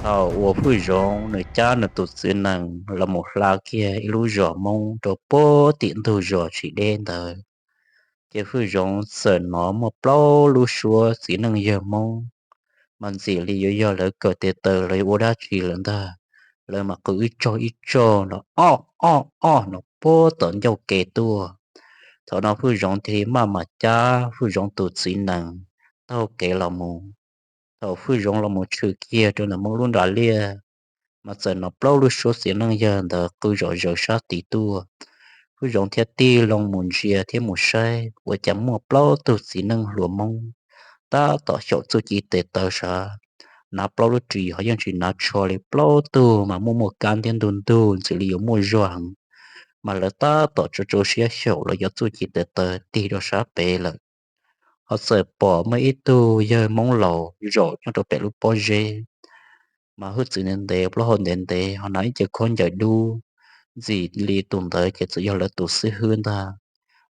Thaum uas Hwj Zoov nws cab nws tus txiv nees los mus hla kiag ib lub zos Hmoob rau puag tim ntug zos tsis deb ntawd, ces Hwj Zoov txawm hnov muaj plaub lub suab txiv neej yawg Hmoob, mas ntxim li yuav yog lawv kawm tes taw los yuav ua dab tsi lawm ntag. Lawv mam qw ib tsaug ib tsaug no, ob ob ob no puag tom ncauj kev tuaj. Thaum no Hwj Zoov thiaj li maj mam cab Hwj Zoov tus txiv nees taug kev los mus. Thaum Hwj Zoov los mus tshwm kiag rau ntawm Hmoob lub nram liaj, mas txawm hnov plaub lub suab txiv neej yawg ntawd qw zom zaws sab tid tuaj. Hwj Zoov thiaj tig loo mus ntsia thiab mus saib ua cas muaj plaub tug txiv neej hluas Hmoob tab tom xyaum txuj ci tes taw sav. Hnav plaub lub ris ho yeej tsis hnav tsho li, plaub tug mas muaj muaj kab nthiab ntug ntug ntxim li yuav muaj zog heev. Mas lawv tab tom tso rau siab xyaum los yuav txuj ci tes taw tig rau sab pem lawm. Ho txawm pom muaj ib tug yawg Hmoob laus zaum nyob rau pem lub pob zeb, mas hwj txwv ntev ntev, plaub hau ntev ntev, ho hnav ib cev khaub ncaws dub. Ntxim li tus ntawd ces txawm yog lawv tus xib hwb ntag.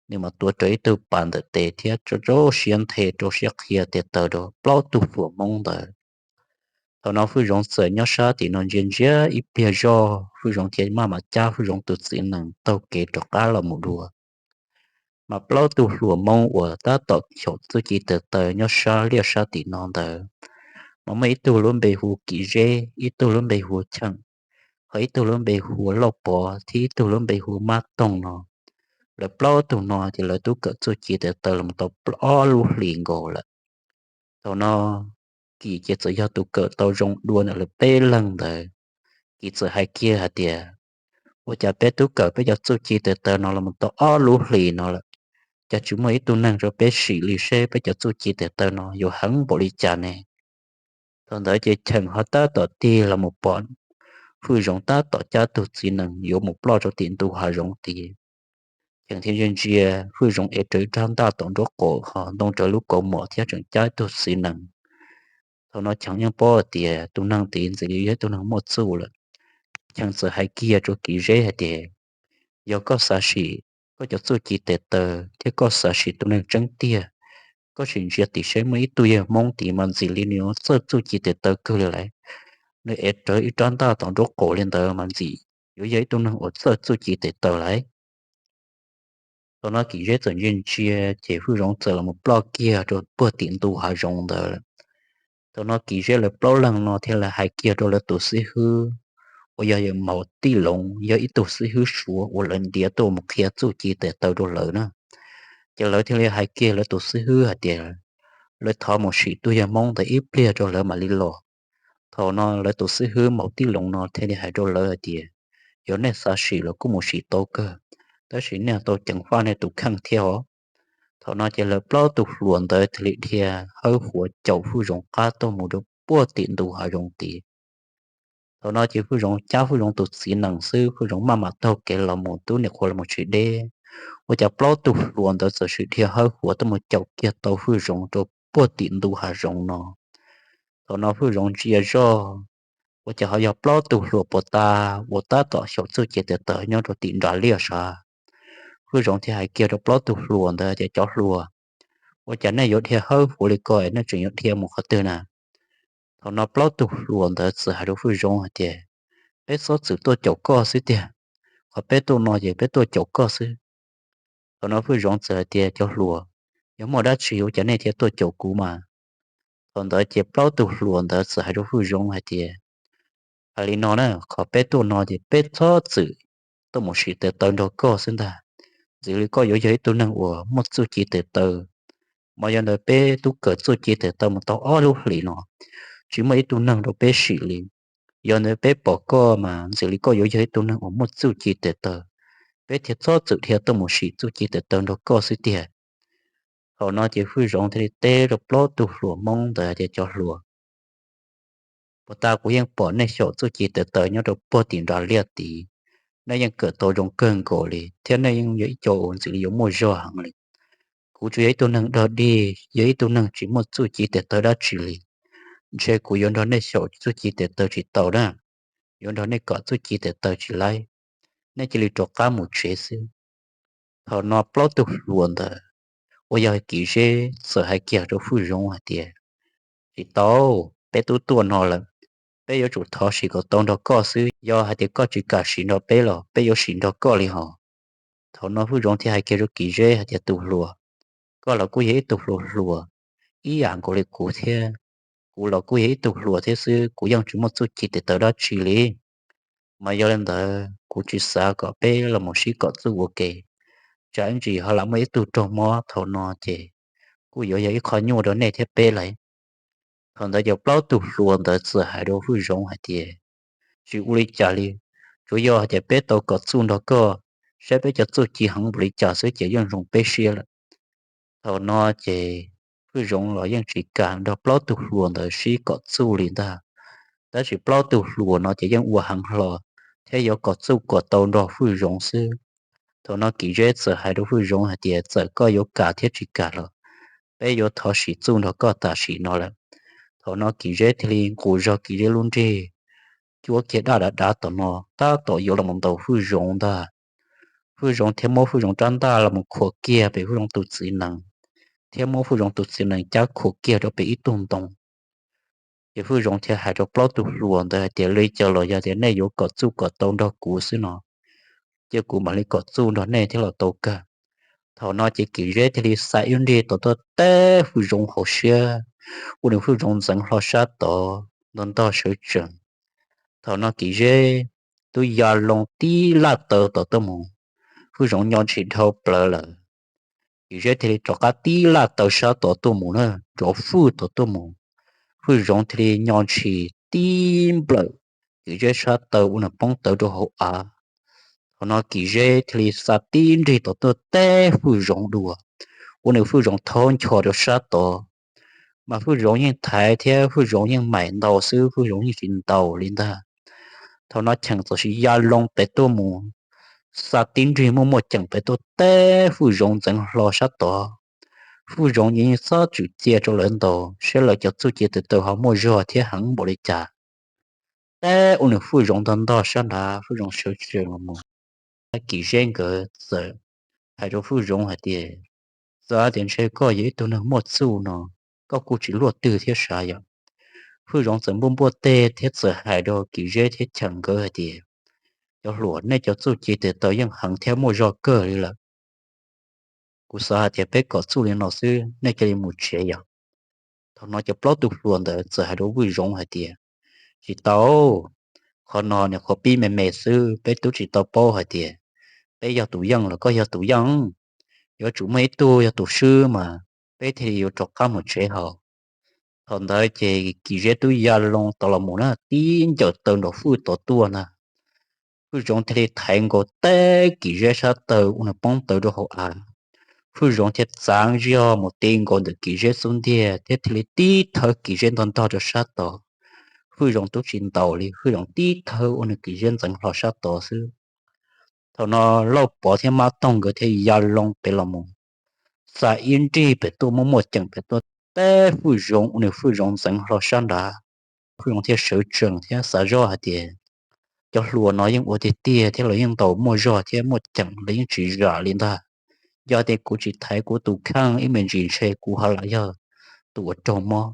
Nws mas tuav rawv ib tug pas ntawm tes thiab tso rau siab nthe rau siab qhia tes taw rau plaub tug hluas Hmoob ntawd. Thaum no Hwj Zoov txawm nyob sab tim no ntsia ntsia ib pliag zog, Hwj Zoov thiaj maj mam cab Hwj Zoov tus txiv nees taug kev rov qab los mus dua. Mas plaub tug hluas Hmoob uas tab tom xyaum txuj ci tes taw nyob sab liaj sab tim no ntawd, mas muaj ib tug lub npe hu Kim Zeb, ib tug lub npe hu Cheem, ho ib tug lub npe hu Lauj Pov thiab ib tug lub npe hu Mab Toog no. Lawv plaub tug no ces lawv twb kawm txuj ci tes taw los tau ob lub hlis nkaus lawm. Thaum no Kim ces txawm yog tus kawm tau zoo dua ntawm lawv peb leeg ntawd. Kim txawm hais kiag hais tias, ua cas peb twb kawm peb cov txuj ci tes taw no los tau ob lub hlis no lawm, cas tsis muaj ib tug neeg rau peb sim li seb peb cov txuj ci tes taw no yuav heev npaum li cas ne? Thaum ntawd ces Cheem ho tab tom tig los mus pom Hwj Zoov tab tom cab tug txiv nees yuav mus ploj rau tim ntu hav zoov tid. Cheem thiaj ntsia ntsia Hwj Zoov ev rawv ib rab ntaj tom nruab qaum ho ntoo rawv lub kaus mom thiab tseem cab tug txiv nees. Thaum no Cheem yeej paub tias tus neeg tid ntxim li yog ib tug neeg muaj txuj lawm. Cheem txawm hais kiag rau Kim Zeb hais tias, yog koj xav sim koj cov txuj ci tes taw thiab koj xav sim tus neeg tseeb tiag, koj sim ntsia tim seb muaj ib tug yawg Hmoob tid mas ntxim li nws yuav txawj txuj ci tes taw kawg li lawm. Nws ev rawv ib rab ntaj tom nruab qaum li ntawd mas ntxim yuav yog ib tug neeg uas txawj txuj ci tes taw lawm. Thaum no Kim Zeb txawm ntsia ntsia ces Hwj Zoov txawm los ploj kiag rau puag tim ntu hav zoov ntawd lawm. Thaum no Kim Zeb lawv plaub leeg no thiaj li hais kiag rau lawv tus xib hwb uas yog Maum Tij Loov, yog ib tug xib hwb Suav uas lawv ntiav tuaj mus qhia txuj ci tes taw rau lawv na. Ces lawv thiaj li hais kiag lawv tus xib hwb hais tias, lawv thov mus sim tus yawg Hmoob ntawd ib pliag rau lawv mam li los. Thaum no lawv tus xib hwb Maum Tij Loov no thiaj li hais rau lawv hais tias, yog nej xav sim los kuj mus sim tau kawg, tab sis nej tau ceev faj nej tus kheej thiab os. Thaum no ces lawv plaub tug hluas ntawd thiaj li dhia hawb huav caum Hwj Zoov qab tuaj mus rau puag tim ntu hav zoov tid. Thaum no ces Hwj Zoov cab Hwj Zoov tus txiv nees xwb, Hwj Zoov maj mam taug kev los mus tub niam qhuav los mus tsis deb, ua cas plaub tug hluas ntawd txawm sim dhia hawb huav tuaj mus caum kiag tau Hwj Zoov rau puag tim ntu hav zoov no. Thaum no Hwj Zoov ntsia zoj, ua cas ho yog plaub tug hluas puag ta uas tab tom xyaum txuj ci tes taw nyob rau tim nram liaj sav. Hwj Zoov thiaj hais kiag rau plaub tug hluas ntawd tias, cov hluas, ua cas nej yuav dhia hawb huav li ko, nej tseem yuav dhia mus qhov twg na? Thaum no plaub tug hluas ntawd txawm hais rau Hwj Zoov hais tias, peb txhob txwm tuaj caum koj xwb tiag, qhov peb tuaj no ces peb tuaj caum koj xwb. Thaum no Hwj Zoov txawm hais tias, cov hluas, yog muaj dab tsi ua cas nej thiaj tuaj caum kuv mas? Thaum ntawd ces plaub tug hluas ntawd txawm hais rau Hwj Zoov hais tias, hais li no na, qhov peb tuaj no ces peb txhob txwm tuaj mus sim tes taw nrog koj xwb ntag. Ntxim li koj yuav yog ib tug neeg uas muaj txuj ci tes taw, mas yog ntawd peb twb kawm txuj ci tes taw mus tau ob lub hlis no, tsis muaj ib tug neeg rau peb sim li. Yog ntawd peb pom koj mas ntxim li koj yuav yog ib tug neeg uas muaj txuj ci tes taw, peb thiaj txhob txwm dhia tuaj mus sim txuj ci tes taw nrog koj xwb tiag. Thaum no ces Hwj Zoov thiaj li teb rau plaub tug hluas Hmoob ntawd tias, cov hluas, puag ta kuv yeej pom nej xyaum txuj ci tes taw nyob rau puag tim nram liaj tid, nej yeej kawm tau zoo kawg nkaus li thiab nej yeej yog ib co uas ntxim li yuav muaj zog heev li. Kuv tsuas yog ib tug neeg dog dig, yog ib tug neeg tsis muaj txuj ci tes taw dab tsi li, ntshe kuv yuav nrog nej xyaum txuj ci tes taw tsis tau na, yuav nrog nej kawm txuj ci tes taw tsis laib. Nej cia li rov qab mus tsev xwb. Thaum no plaub tug hluas ntawd uas yog Kim Zeb txawm hais kiag rau Hwj Zoov hais tias, tsis tau, peb twb tuaj no lawm, peb yuav tsum thov sim kom tau nrog koj xwb, yog hais tias koj tsis kam sim nrog peb los peb yuav sim nrog koj li hos. Thaum no Hwj Zoov thiaj hais kiag rau Kim Zeb hais tias, tus hluas, koj los kuj yog ib tug hluas hluas ib yam nkaus li kuv thiab. Kuv los kuj yog ib tug hluas thiab xwb, kuv yeej tsis muaj txuj ci tes taw dab tsi li. Mas yog li ntawd kuv tsis xav kom peb los mus sib kom txuj ua ke, tsam ib ntsis ho lam muaj ib tug raug mob, thaum no ces kuj yuav yog ib qho nyuaj rau nej thiab peb lawm. Thaum ntawd ces plaub tug hluas ntawd txawm hais rau Hwj Zoov hais tias, tsis ua li cas li, tsuav yog hais tias peb tau kom txuj nrog koj, saib peb cov txuj ci heev npaum li cas xwb ces yeej zoo peb siab lawm. Thaum no ces Hwj Zoov los yeej tsis kam nrog plaub tug hluas ntawd sib kom txuj li ntag. Tab sis plaub tug hluas no ces yeej ua heev hlo thiab yuav kom txuj kom tau nrog Hwj Zoov xwb. Thaum no Kim Zeb txawm hais rau Hwj Zoov hais tias, txawm koj yuav kam thiab tsis kam los peb yuav thov sim txuj nrog koj tam sim no lawm. Thaum no Kim Zeb thiaj li nqus zog Kim Zeb lub nrig, cuab kiag dab dav dav tom no tab tom yuav los ntaus Hwj Zoov ntag. Hwj Zoov thiaj muab Hwj Zoov rab ntaj los mus khuam kiag pem Hwj Zoov tus txiv nees, thiab muab Hwj Zoov tus txiv nees cab khuam kiag rau pem ib tug ntoo. Ces Hwj Zoov thiaj hais rau plaub tug hluas ntawd hais tias, li cas los yog tias nej yuav kom txuj kom tau nrog kuv xwb no, ces kuv mam li kom txuj nrog nej thiab los tau kawg. Thaum no ces Kim Zeb thiaj li xa ib nrig tom tuaj teb Hwj Zoov hauv siab, ua nws Hwj Zoov ntxeev hlo sab tod ntog ntog sawv tsees. Thaum no Kim Zeb twb ya loo tib laj taw tom tuaj mus, Hwj Zoov nyo ntshis dhau plaws lawm. Kim Zeb thiaj li rov qab tib laj taw sab tod tuaj mus na, rov fwj tod tuaj mus, Hwj Zoov thiaj li nyo ntshis tib nplawm Kim Zeb sab taw ua nws poob tawv rau hauv av. Thaum no Kim Zeb thiaj li xa tib nrig tom tuaj teb Hwj Zoov dua, ua nws Hwj Zoov thaub ncho rau sab tod. Mas Hwj Zoov yeej thaiv thiab Hwj Zoov yeej maim ntau xwb, Hwj Zoov yeej tsis ntaus li ntag. Thaum no Cheem txawm sis ya loo pem tuaj mus, xa tib nrig muaj muaj ceem pem tuaj teb Hwj Zoov ntxeev hlo sab tod. Hwj Zoov yeej txhob tswm cia rau lawv ntaus saib lawv cov txuj ci tes taw ho muaj zog thiab heev npaum li cas. Teb ua nws Hwj Zoov ntog ntog sab nrad, Hwj Zoov sawv tsees los mus. Kim Zeb nkawd txawm hais rau Hwj Zoov hais tias, txawm tias ntshe koj yog ib tug neeg muaj txuj no, koj kuj tsis luaj twg thiab sav yom. Hwj Zoov txawm npuaj npuaj teg thiab txawm hais rau Kim Zeb thiab Cheem nkawd hais tias, cov hluas, nej cov txuj ci tes taw yeej heev thiab muaj zog kawg li lawm. Kuv xav hais tias peb kom txuj li no xwb, nej cia li mus tsev yom. Thaum no cov plaub tug hluas ntawd txawm hais rau Hwj Zoov hais tias, tsis tau, qhov no nws qhuav pib me me xwb, peb twb tsis tau paub hais tias peb yog tus yeej los koj yog tus yeej. Yuav tsum muaj ib tug yog tus swb mas peb thiaj li yuav rov qab mus tsev hauv. Thaum ntawd ces Kim Zeb twb ya loo tod los mus na, tib ncaws taw nrov fwj tod tuaj na. Hwj Zoov thiaj li thaiv nkaus teb Kim Zeb sab taw ua nws poob tawv rau hauv av. Hwj Zoov thiaj txav zog mus ti nkaus ntawm Kim Zeb xub ntiag thiab thiaj li tib thawb Kim Zeb ntog ntog rau sab tod. Hwj Zoov twb tsis ntaus li, Hwj Zoov tib thawb ua nws Kim Zeb ntxeev hlo sab tod xwb. Thaum no Lauj Pov thiab Mab Toog nkawd thiaj ya loo pem los mus, xa ib nrig pem tuaj muaj muaj ceem pem tuaj teb Hwj Zoov ua nws Hwj Zoov ntxeev hlo sab nrad. Hwj Zoov thiaj sawv tsees thiab xav zoj hais tias, cov hluas no yeej ua tiag tiag thiab los yeej ntaus muaj zog thiab muaj ceem los yeej tsis zam li ntag. Yog tias kuv tsis thaiv kuv tus kheej ib me ntsis ntshe kuv ho lam yog tus uas raug mob.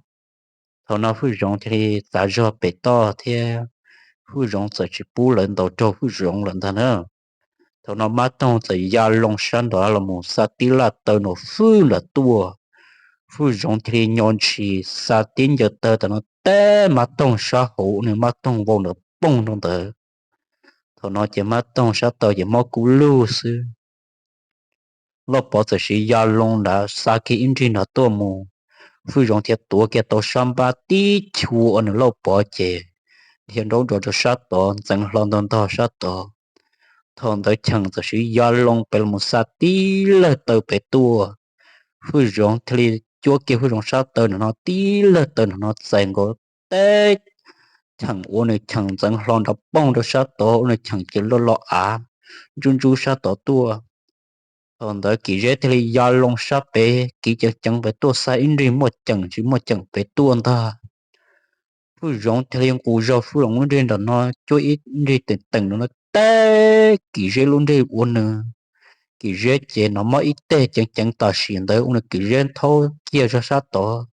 Thaum no Hwj Zoov thiaj li txav zog pem toj thiab Hwj Zoov txawm tsis pub lawv ntaus raug Hwj Zoov lawm ntag na. Thaum no Mab Toog txawm ya loo sab nrad los mus xa tib laj taw nrov fwj nram tuaj. Hwj Zoov thiaj li nyo ntshis xa tib ncaws taw tam no teb Mab Toog sab hauv, nws Mab Toog vau nrov poog rau ntawd. Thaum no ces Mab Toog sab taw ces mob kub lug xwb. Lauj Pov txawm siv ya loo nrad xa kiag ib nrig nrad tuaj mus, Hwj Zoov thiaj tuav kiag tau sab npab tib chua ua nws Lauj Pov ces dhia nraub nrov rau sab tod ntxeev hlo ntog ntog sab tod. Thaum ntawd Cheem txawm siv ya loo pem los mus xa tib lawg taw pem tuaj. Hwj Zoov thiaj li cuab kiag Hwj Zoov sab taw nram no tib lawg taw nram no txais nkaus teb Cheem ua nws Cheem ntxeev hlo nrov poog rau sab tod ua nws Cheem ces loj loj av ntsub ntsub sab tod tuaj. Thaum ntawd Kim Zeb thiaj li ya loo sab pem kiv ceev ceev pem tuaj xa ib nrig muaj ceem tsis muaj ceem pem tuaj ntag. Hwj Zoov thiaj li nqus zog Hwj Zoov lub nrig nram no cuab ib nrig teem teem nram no teb Kim Zeb lub nrig ua nws Kim Zeb ces nov mob ib teg ceev ceev tam sim ntawd ua nws Kim Zeb thaub kiag zog sab tod.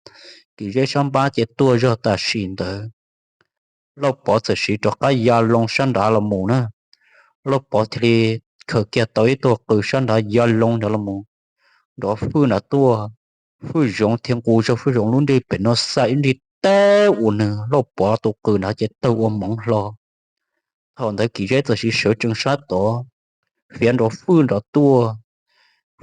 Kim Zeb sab npab ces tuag zog tam sim ntawd. Lauj Pov txawm siv rov qab ya loo sab nrad los mus na. Lauj Pov thiaj li khaws kiag tau ib tug qws sab nrad ya loo nrad los mus nrov fwj nrad tuaj. Fwj Zoov thiaj nqus zog Fwj Zoov lub nrig pem no xa ib nrig teb ua nws Lauj Pov tus qws nrad ces tawg ua moov hlo. Thaum ntawd Kim Zeb txawm siv sawv tsees sab tod, fiav nrov fwj nrov tuaj.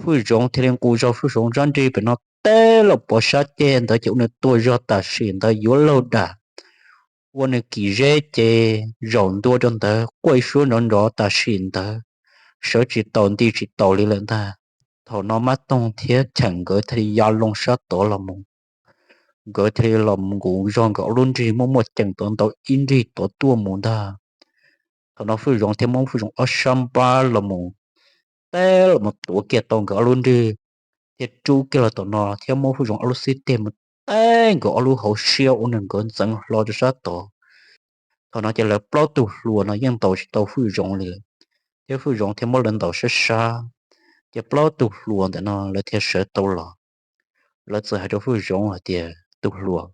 Fwj Zoov thiaj li nqus zog Fwj Zoov zab nrig pem no teb Lauj Pov sab ceg ntawd ces ua nws tuag zog tam sim ntawd yuav laug dam, ua nws Kim Zeb ces zaum ntua rau ntawd quaj ib suab nrov nrov tam sim ntawd, sawv tsis taus nti tsis taus li lawm ntag. Thaum no Mab Toog thiab Cheem nkawd thiaj li ya loo sab tod los mus. Nkawd thiaj li los nqus zog nkawd ob lub nrig muaj muaj ceem tod ntau ib nrig tod tuaj mus ntag. Thaum no Fwj Zoov thiaj muab Fwj Zoov ob sab npab los mus teb los mus tuav kiag tau nkawd ob lub nrig, thiaj rub kiag los tom no thiab muab Fwj Zoov ob lub xib teg mus teb nkawd ob lub hauv siab ua nws nkawd ntxeev hlo rau sab tod. Thaum no ces lawv plaub tug hluas no yeej ntaus tsis tau Fwj Zoov li lawm, thiab Fwj Zoov thiaj muab lawv ntaus sab sab. Ces plaub tug hluas ntawm no lawv thiaj sawv tau los. Lawv txawm hais rau Fwj Zoov hais tias, tus hluas,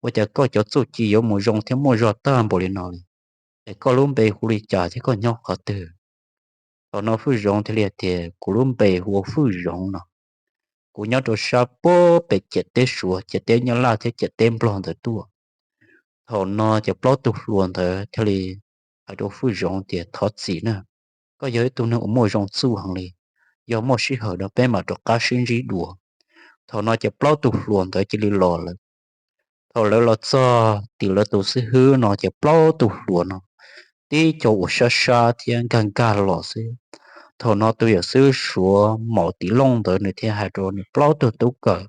ua cas koj cov txuj ci yuav mus zoo thiab muaj zog tag npaum li no li? Es koj lub npe hu li cas thiab koj nyob qhov twg? Thaum no Fwj Zoov thiaj li hais tias, kuv lub npe hu ua Fwj Zoov no, kuv nyob rau sab puag pem ciam teb Suav, ciam teb Nyab Laj thiab ciam teb Nplog ntawd tuaj. Thaum no ces plaub tug hluas ntawd thiaj li hais rau Fwj Zoov tias, thov txim na, koj yog ib tug neeg uas muaj zoo txuj heev li, yog muaj sij hawm no peb mam rov qab sib ntsib dua. Thaum no ces plaub tug hluas ntawd cia li los lawm. Thaum lawv los txog tim lawv tus xib hwb no ces plaub tug hluas no tib co uas sab sab thiab nkag nkag los xwb. Thaum no tus yawm xwb Suav Maum Tim Looj ntawd nws thiaj hais rau nws plaub tug tub kawm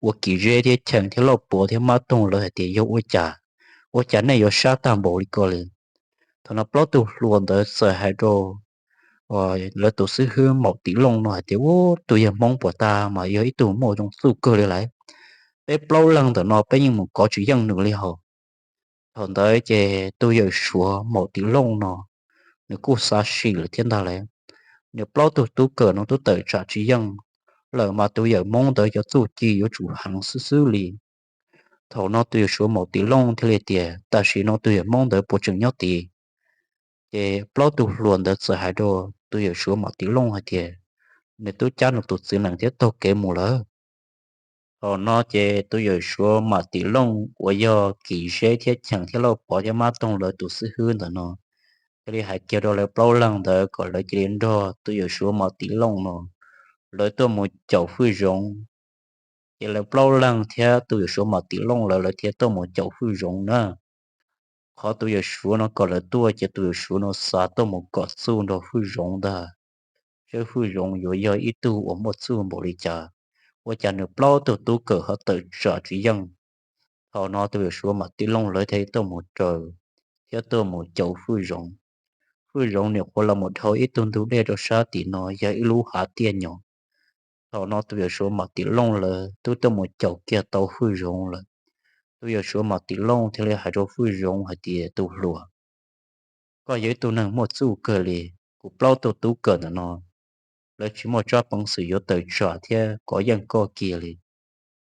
uas Kim Zeb thiab Cheem thiab Lauj Puav thiab Mab Toog lawv hais tias, yog ua cas, ua cas nej yuav sab tag npaum li ko li? Thaum no plaub tug hluas ntawd txawm hais rau lawv tus xib hwb Maum Tim Looj no hais tias, ub, tus yawg Hmoob puas tas mas yog ib tug muaj zoo txuj kawg li lawm. Peb plaub leeg ntawm no peb yeej mus kov tsis yeej nws li hos. Thaum ntawd ces tus yawm Suav Maum Tim Looj no nws kuj xav sim lawm thiab ntag lauj. Nws plaub tug tub kawm no twb tawm tsam tsis yeej lawm mas tus yawm Hmoob ntawd cov txuj ci yuav tsum heev xwb xwb li. Thaum no tus yawm Suav Maum Tim Looj thiaj li tias, tam sim no tus yawm Hmoob ntawd puas tseem nyob tid? Ces plaub tug hluas ntawd txawm hais rau tus yawm Suav Maum Tim Looj hais tias, nws twb cab nws tus txiv nees thiab taug kev mus lawm. Thaum no ces tus yawm Suav Maum Tim Looj uas yog Kim Zeb thiab Cheem thiab Lauj Pov thiab Mab Toog lawv tus xib hwb ntawm no thiaj li hais kiag rau lawv plaub leeg ntawd kom lawv cia li nrog tus yawm Suav Maum Tim Looj no, lawv tuaj mus caum Fwj Zoov. Ces lawv plaub leeg thiab tus yawm Suav Maum Tim Looj lawv, lawv thiaj tuaj mus caum Fwj Zoov na. Qhov tus yawm Suav no kom lawv tuaj ces tus yawm Suav no xav tuaj mus kom txuj nrog Fwj Zoov ntag, saib Fwj Zoov yuav yog ib tug uas muaj txuj npaum li cas, ua cas nws plaub tug tub kawm ho tawm tsam tsis yeej. Thaum no tus yawm Suav Maum Tim Looj lawv thiaj tuaj mus raws thiab tuaj mus caum Fwj Zoov. Fwj Zoov nyuam qhuav los mus dhau ib tug ntug dej rau sab tim no yog ib lub hav tiaj nyom. Thaum no tus yawm Suav Maum Tim Looj lawv twb tuaj mus caum kiag tau Fwj Zoov lawm. Tus yawm Suav Maum Tim Looj thiaj li hais rau Fwj Zoov hais tias, tus hluas, koj yog ib tug neeg muaj txuj kawg li, kuv plaub tug tub kawm ntawm no lawv tsis muaj tsab peev xwm yuav tawm tsam thiab kov yeej koj kiag li.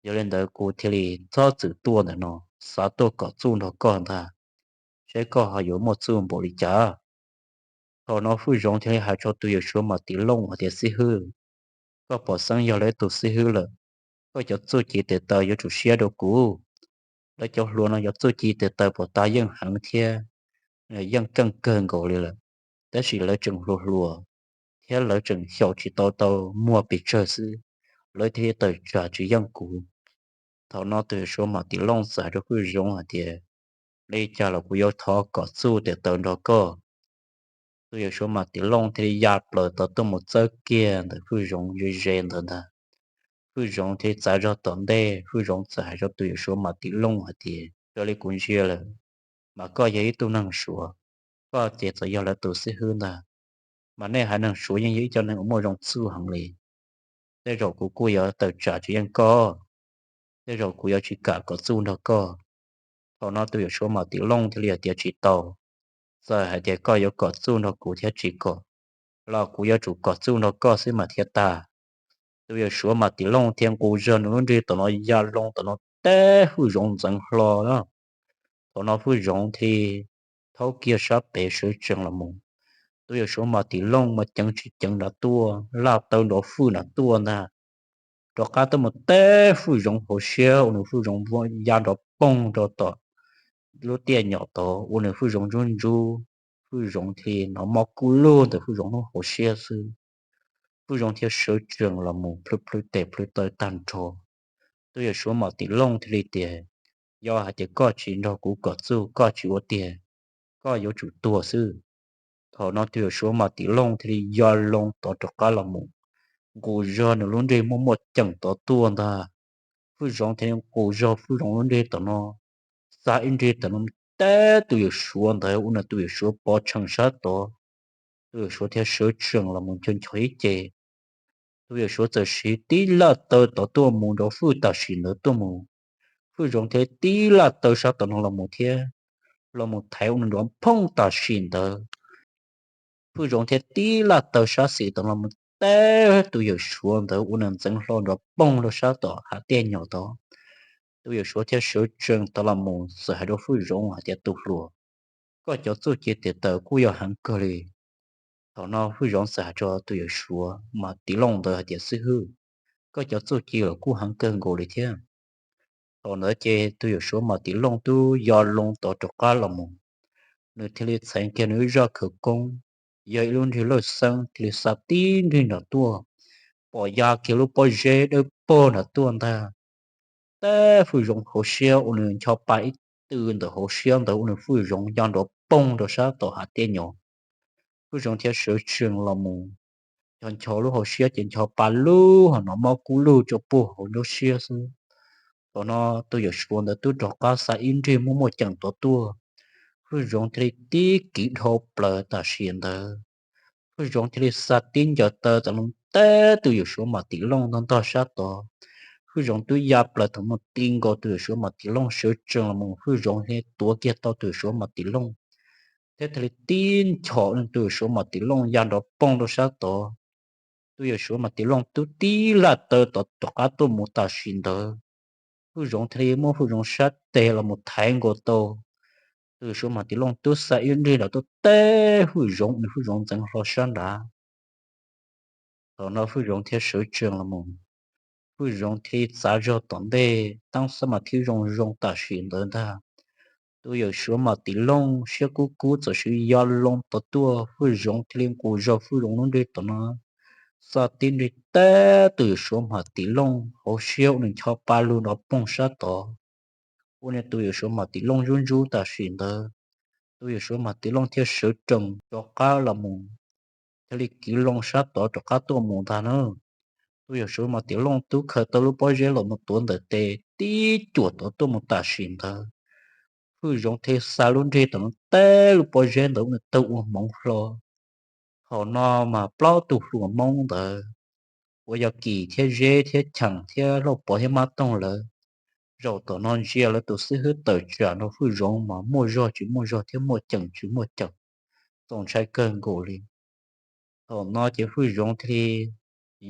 Yog li ntawd kuv thiaj li txhob txwm tuaj ntawm no, xav tuaj kom txuj nrog koj ntag, saib koj ho yuav muaj txuj npaum li cas. Thaum no Fwj Zoov thiaj li hais rau tus yawm Suav Maum Tim Looj hais tias, xib hwb, koj pom xeeb yog lawv tus xib hwb lawm, koj cov txuj ci tes taw yuav tsum siab rau kuv. Lawv cov hluas no cov txuj ci tes taw puas tas yeej heev thiab yeej keej kawg nkaus li lawm, tab sis lawv tseem hluas hluas thiab lawv tseem xyaum tsis tau tau muag pes tsawg xwb, lawv thiaj li tawm tsam tsis yeej kuv. Thaum no tus yawm Suav Maum Tim Looj txawm hais rau Fwj Zoov hais tias, li cas los kuv yuav thov kom txuj tes taw nrog koj. Tus yawm Suav Maum Tim Looj thiaj li ya plaws tau tuaj mus txawb kiag ntawm Fwj Zoov ze ze ntawd ntag. Fwj Zoov thiaj li txav zog tom ntej, Fwj Zoov txawm hais rau tus yawm Suav Maum Tim Looj hais tias, raws li kuv ntsia lawm mas koj yog ib tug neeg Suav, koj ces txawm yog lawv tus xib hwb ntag, mas nej haiv neeg Suav yeej yog ib co neeg uas muaj zoo txuj heev li. Tej zaum kuv kuj yuav tawm tsam tsis yeej koj, tej zaum kuv yuav tsis kam kom txuj nrog koj. Thaum no tus yawm Suav Maum Tim Looj thiaj li hais tias, tsis tau, txawm hais tias koj yuav kom txuj nrog kuv thiab tsis kom los kuv yuav tsum kom txuj nrog koj xwb mas thiaj tag. Tus yawm Suav Maum Tim Looj thiaj nqus zog nws lub nrig tom no ya loo tom no teb Fwj Zoov ntxeev hlo na. Thaum no Fwj Zoov thiaj thaub kiag sab pem sawv tsees los mus. Tus yawm suav Mas Tim Looj mas ceev tsis ceev nrad tuaj, laj taw nrov fwj nrad tuaj ntag. Rov qab tuaj mus teb Fwj Zoov hauv siab ua nws Fwj Zoov ya nrov poog rau tom lub tiaj nyom tod, ua nws Fwj Zoov ntsub ntsub. Fwj Zoov thiaj hnov mob kub lug ntawm Fwj Zoov lub hauv siab xwb. Fwj Zoov thiaj sawv tsees los mus plhws plhws tes plhws taw tag nrho. Tus yawm suav Mas Tim Looj thiaj li tias, Yog hais tias koj tsis nrog kuv kom txuj, koj tsis ua tiag, koj yuav tsum tuag xwb. Thaum no tus yawm suav Mas Tim Looj thiaj li ya loo tod rov qab los mus, nqus zog nws lub nrig muaj muaj ceem tod tuaj ntag. Fwj Zoov thiaj li nqus zog Fwj Zoov lub nrig tom no, xa ib nrig tom no teb tus yawm suav ntawd ua nws tus yawm suav pov tshees sab tod. Tus yawm suav thiaj sawv tsees los mus ncho ncho ib ce. Tus yawm suav txawm siv tib laj taw tod tuaj mus nrov fwj tam sim ntawd tuaj mus. Fwj Zoov thiaj tib laj taw sab tom no los mus thiab, los mus thaiv ua nws nrov phooj tam sim ntawd. Fwj Zoov thiaj tib laj taw sab xis tom no los mus teb tus yawm suav ntawd ua nws ntxeev hlo nrov poog rau sab tom hav tiaj nyom tod. Tus yawm suav thiaj sawv tsees tod los mus txawm hais rau Fwj Zoov hais tias, Tus hluas, koj cov txuj ci tes taw kuj yog heev kawg li. Thaum no Fwj Zoov txawm hais rau tus yawm suav Mas Tim Looj ntawd hais tias, Xib hwb, koj cov txuj ci los kuj heev kawg nkaus li thiab. Thaum ntawd ces tus yawm suav Mas Tim Looj twb ya loo tod rov qab los mus, nws thiaj li txhais kiag nws ib zaj khawv koob, yog ib lub nrig lawj xeeb thiaj li xa tib nrig nrov tuaj, pom ya kiag lub pob zeb dawb paug nrov tuaj ntag. Teb Fwj Zoov hauv siab ua nws ncho pa ib tw ntawm hauv siab ntawd ua nws Fwj Zoov ya nrov poog rau sab tom hav tiaj nyom. Fwj Zoov thiaj sawv tsees los mus, ncho ncho lub hauv siab ces ncho pa lug ho hnov mob kub lug tso puag hauv nruab siab xwb. Thaum no tus yawm suav ntawd twb rov qab xa ib nrig muaj muaj ceem tod tuaj. Fwj Zoov thiaj li tib kiv dhau plaws tam sim ntawd. Fwj Zoov thiaj li xa tib ncaws taw tam li teb tus yawm suav Mas Tim Looj ntog ntog sab tod. Fwj Zoov twb ya plaws thaum mus ti nkaus tus yawm suav Mas Tim Looj sawv tsees los mus, Fwj Zoov thiaj tuav kiag tau tus yawm suav Mas Tim Looj, thiab thiaj li tib nchos tus yawm suav Mas Tim Looj ya nrov poog rau sab tod. Tus yawm suav Mas Tim Looj twb tib laj taw tod rov qab tuaj mus tam sim ntawd. Fwj Zoov thiaj li muab Fwj Zoov sab tes los mus thaiv nkaus tau. Tus yawm suav Mas Tim Looj twb xa ib nrig los tuaj teb Fwj Zoov, nws Fwj Zoov ntxeev hlo sab nrad. Thaum no Fwj Zoov thiaj sawv tsees los mus. Fwj Zoov thiaj li txav zog tom ntej, tab xab mas thiab zoo zoo tam sim ntawd ntag. Tus yawm suav Mas Tim Looj siab kub kub txawm siv ya loo tod tuaj, Fwj Zoov thiaj li nqus zog Fwj Zoov lub nrig tom no, xa tib nrig teb tus yawm suav Mas Tim Looj hauv siab ua nws ncho pa lug nrov poog sab tod. Ua nws tus yawm suav Mas Tim Looj ntsub ntsub tam sim ntawd, tus yawm suav Mas Tim Looj thiaj sawv tsees rov qab los mus, thiaj li kiv loo sab tod rov qab tuaj mus ntag na. Tus yawm suav Mas Tim Looj twb khaws tau lub pob zeb los mus tuav ntawm tes tib cuam tod tuaj mus tam sim ntawd, Fwj Zoov thiaj xa lub nrig tom no teb lub pob zeb ntawd ua nws tawg ua hmoov hlo. Thaum no mas plaub tug hluas Hmoob ntawd uas yog Kis thiab Zeb thiab Cheem thiab Lauj Pov thiab Mab Toog lawv, zaum tom no ntsia lawv tus xib hwb tawm tsam nrog Fwj Zoov mas muaj zog tsis muaj zog thiab muaj ceem tsis muaj ceem, txaus ntshai kawg nkaus li. Thaum no ces Fwj Zoov thiaj li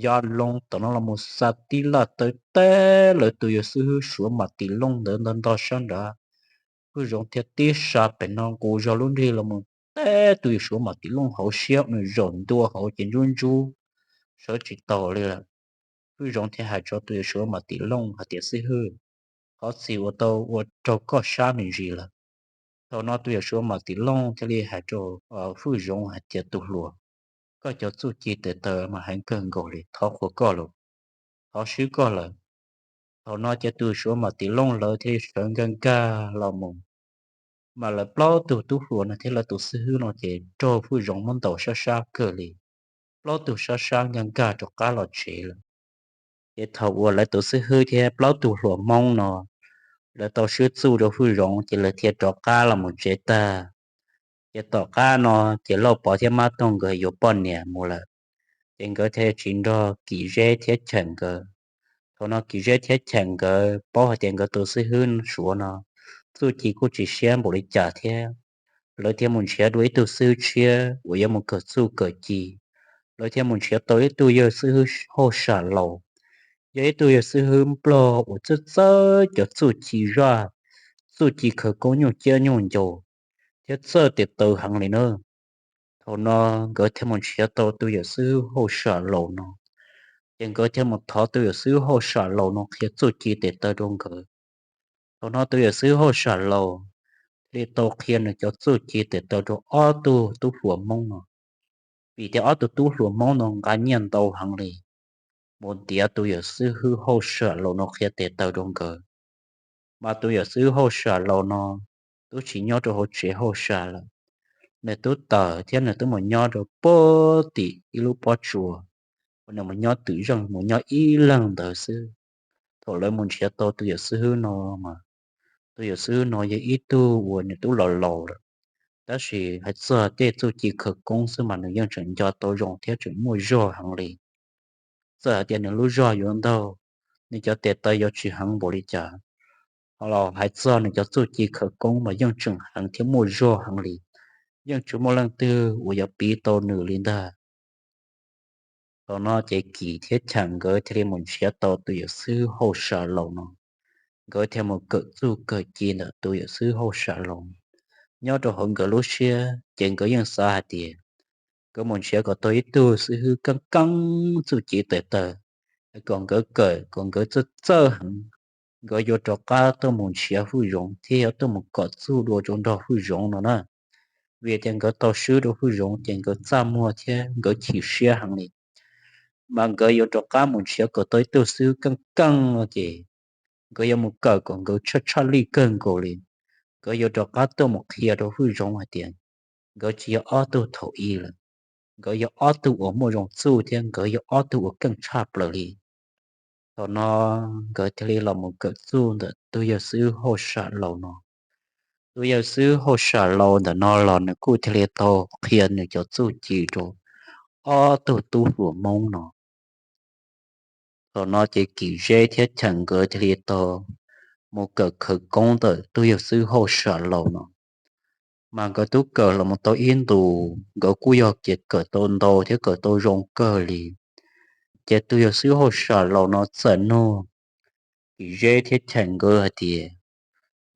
ya loo tom no los mus xa tib laj taw teb lawv tus yawm xib hwb suav Mas Tim Looj ntawd ntog ntog sab nrad. Fwj Zoov thiaj tib sa pem no nqus zog lub nrig los mus teb tus yawm suav Mas Tim Looj hauv siab ua nws zaum ntua hauv ces ntsub ntsub, sawv tsis tau li lawm. Fwj Zoov thiaj hais rau tus yawm suav Mas Tim Looj hais tias, Xib hwb, thov txim uas tau ua raug koj sab me ntsis lawm. Thaum no tus yawm suav Mas Tim Looj thiaj li hais rau Fwj Zoov hais tias, Tus hluas, koj cov txuj ci tes taw mas heev kawg nkaus li, thov qhuas koj lawm, thov swb koj lawm. Thaum no ces tus yawm suav Mas Tim Looj lawv thiaj li sawv nkag nkag los mus, mas lawv plaub tug tub hluas no thiab lawv tus xib hwb no ces raug Fwj Zoov muab ntaus sab sab kawg li, plaub tug sab sab nkag nkag rov qab los tsev lawm. Ces thaum uas lawv tus xib hwb thiab plaub tug hluas Hmoob no lawv tau swb txuj rau Fwj Zoov ces lawv thiaj rov qab los mus tsev tag. Ces tom qab no ces Lauj Pov thiab Mab Toog nkawd yuav poj niam mus lawm, ces nkawd thiaj tsis nrog Kis Zeb thiab Cheem nkawd. Thaum no Kis Zeb thiab Cheem nkawd paub hais tias nkawd tus xib hwb suav no txuj ci kuj tsis siab npaum li cas thiab, lawv thiaj mus nrhiav dua ib tug xib hwb tshiab uas yuav mus kawm txuj kawm ci. Lawv thiaj mus nrhiav tau ib tug yawg xib hwb hauj sam laus, yog ib tug yawg xib hwb Nplog uas txawj txawj cov txuj ci zaj, txuj ci khawv koob nyuj ciab nyuj ncaus thiab txawj tes taw heev li na. Thaum no nkawd thiaj mus nrhiav tau tus yawm xib hwb hauj sam laus no, ces nkawd thiaj mus thov tus yawm xib hwb hauj sam laus no qhia txuj ci tes taw rau nkawd. Thaum no tus yawm xib hwb hauj sam laus thiaj li tau qhia nws cov txuj ci tes taw rau ob tug tub hluas Hmoob no, vim tias ob tug tub hluas Hmoob no nqa nyiaj ntau heev li, mus ntiav tus yawm xib hwb hauj sam laus no qhia tes taw rau nkawd. Mas tus yawm xib hwb hauj sam laus no twb tsis nyob rau hauv tsev hauj sam lawm, nws twb tawm thiab nws twb mus nyob rau puag tim ib lub pob tsuas uas nws mus nyob twm zeej mus nyob ib leeg ntawd xwb. Thaum lawv mus nrhiav tau tus yawm xib hwb no mas, tus yawm xib hwb no yog ib tug uas nws twb laus laus lawm, tab sis hais txog tej txuj ci khawv koob xwb mas nws yeej tseem nco tau zoo thiab tseem muaj zog heev li. Txawm hais tias nws lub zog yuav ntaug, nws cov tes taw yuav tsis heev npaum li cas, ho los hais txog nws cov txuj ci khawv koob mas yeej tseem heev thiab muaj zog heev li, yeej tsis muaj leej twg uas yuav piv tau nws li ntag. Thaum no ces Kim thiab Cheem nkawd thiaj li mus nrhiav tau tus yawm xib hwb hauj sam laus no, nkawd thiaj mus kawm txuj kawm ci ntawm tus yawm xib hwb hauj sam laus. Nyob rau hauv nkawd lub siab ces nkawd yeej xav hais tias nkawd mus nrhiav kom tau ib tug xib hwb keej keej txuj ci tes taw, kom nkawd kawm kom nkawd txawj txawj heev, nkawd yuav rov qab tuaj mus nrhiav hwj zoov thiab yuav tuaj mus kom txuj dua rau nrog hwj zoov no na. Vim tias nkawd tau swb rau hwj zoov ces nkawd txaj muag thiab nkawd chim siab heev li. Mas nkawd yuav rov qab mus nrhiav kom tau ib tug xib hwb keej keej no ces nkawd yuav mus kawm kom nkawd tshaj tshaj lij kawg nkaus li. Nkawd yuav rov qab tuaj mus qhia rau hwj zoov hais tias nkawd tsis yog ob tug thaum ub lawm, nkawd yog ob tug uas muaj zoo txuj thiab nkawd yog ob tug uas keej tshaj plaws li. Thaum no nkawd thiaj li los mus kawm txuj ntawm tus yawm xib hwb hauj sam laus no. Tus yawm xib hwb hauj sam laus ntawm no los nws kuj thiaj li tau qhia nws cov txuj ci rau ob tug tub hluas Hmoob no. Thaum no ces Kim Zeb thiab Cheem nkawd thiaj li tau mus kawm khawv koob ntawm tus yawm xib hwb hauj sam laus no. Mas nkawd twb kawm los mus tau ib ntus, nkawd kuj yog kev kawm tau ntau thiab kawm tau zoo kawg li. Ces tus yawm xib hwb hauj sam laus no txawm nug Kim Zeb thiab Cheem nkawd hais tias,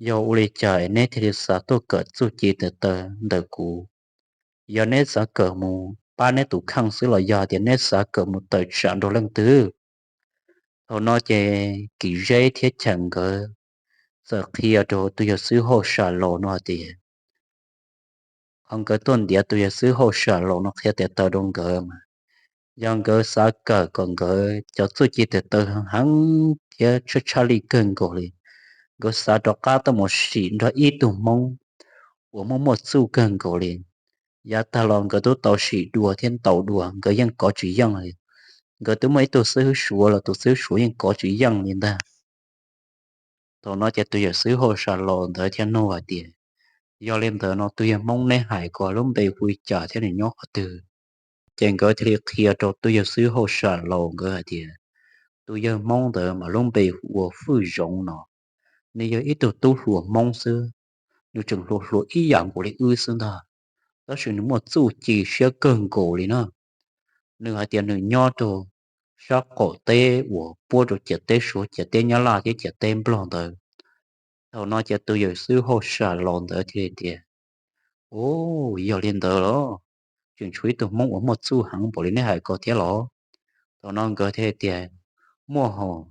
yog ua li cas es neb thiaj li xav tuaj kawm txuj ci tes taw ntawm kuv? Yog neb xav kawm mus pab neb tus kheej xwb los yog tias neb xav kawm mus tawm tsam nrog leej twg? Thaum no ces Kim Zeb thiab Cheem nkawd txawm qhia rau tus yawm xib hwb hauj sam laus no hais tias, qhov nkawd tuaj ntiav tus yawm xib hwb hauj sam laus no qhia tes taw rau nkawd mas, yog nkawd xav kawm kom nkawd cov txuj ci tes taw heev heev thiab tshaj tshaj lij kawg nkaus li, nkawd xav rov qab tuaj mus sim nrog ib tug Hmoob uas muaj muaj txuj kawg nkaus li. Yav tag los nkawd twb tau sim dua thiab ntaus dua nkawd yeej kov tsis yeej li. Nkawd twb muaj ib tug xib hwb Suav los tus xib hwb Suav yeej kov tsis yeej li ntag. Thaum no ces tus yawm xib hwb hauj sam laus ntawd thiaj nug hais tias, yog li ntawd no tus yawg Hmoob neb hais ko lub npe hu li cas thiab nws nyob qhov twg? Ces nkawd thiaj li qhia rau tus yawm xib hwb hauj sam laus nkawd hais tias, tus yawg Hmoob ntawd mas lub npe hu ua Hwj Zoov no, nws yog ib tug tub hluas Hmoob xwb, nws tseem hluas hluas ib yam nkaus li wb xwb ntag, tab sis nws muaj txuj ci siab kawg nkaus li na. Nws hais tias nws nyob rau sab qaum teb uas puab rau ciam teb Suav, ciam teb Nyab Laj thiab ciam teb Nplog ntawd. Thaum no ces tus yawm xib hwb hauj sam laus ntawd thiaj li tias, u, yog li ntawd los tseem tshuav ib tug Hmoob uas muaj txuj heev npaum li neb hais ko thiab los? Thaum no nkawd thiaj tias, muaj hos,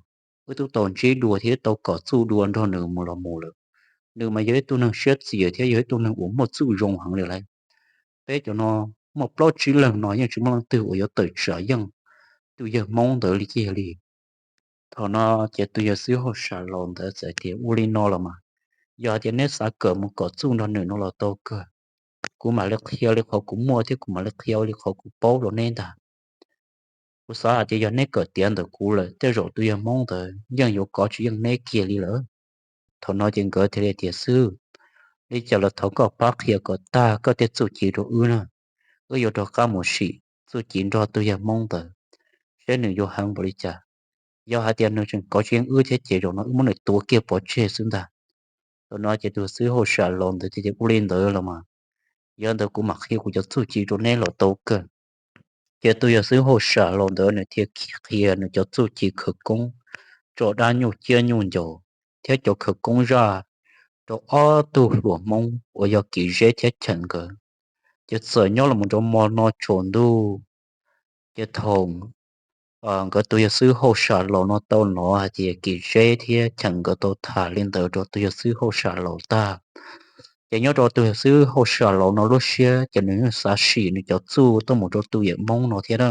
wb twb tau ntsib dua thiab tau kom txuj dua nrog nws mus los mus lawm. Nws mas yog ib tug neeg siab txias thiab yog ib tug neeg uas muaj txuj zoo heev li lawm. Peb cov no muaj plaub tsib leeg no yeej tsis muaj leej twg uas yuav tawm tsam yeej tus yawg Hmoob ntawd li kiag li. Thaum no ces tus yawm xib hwb hauj sam laus ntawd txawm tias, ua li no los mas, yog hais tias neb xav kawm mus kom txuj nrog nws no los tau kawg, kuv mam li qhia li qhov kuv muaj thiab kuv mam li qhia li qhov kuv paub rau neb ntag. Kuv xav hais tias yog neb kawm tiav ntawm kuv lawm tej zaum tus yawg Hmoob ntawd yeej yuav kov tsis yeej neb kiag li lawm. Thaum no ces nkawd thiaj li tias, xib hwb, li cas los thov koj pab qhia kom tag koj tej txuj ci rau wb na, wb yuav rov qab mus sim txuj ci nrog tus yawg Hmoob ntawd, saib nws yuav heev npaum li cas. Yog hais tias nws tseem kov tsis yeej wb thiab ces zaum no wb muab nws tua kiag pov tseg xwb ntag. Thaum no ces tus xib hwb hauj sam laus ntawd thiaj tias, ua li ntawd los mas, yog ntawd kuv mam qhia kuv cov txuj ci rau neb los tau kawg. Ces tus yawm xib hwb hauj sam laus ntawd nws thiaj qhia nws cov txuj ci khawv koob tso dab nyuj ciab nyuj ncaus thiab cov khawv koob zaj rau ob tug hluas Hmoob uas yog Kim Zeb thiab Cheem nkawd. Ces txawm nyob los rau hmo no tsaus ntuj, ces thaum nkawd tus yawg xib hwb hauj sam laus no tau hnov hais tias Kim Zeb thiab Cheem nkawd tau tham li ntawd rau tus yawg xib hwb hauj sam laus tag, ces nyob rau tus yawg xib hwb hauj sam laus no lub siab ces nws yeej xav sim nws cov txuj tuaj mus rau tus yawm Hmoob no thiab na.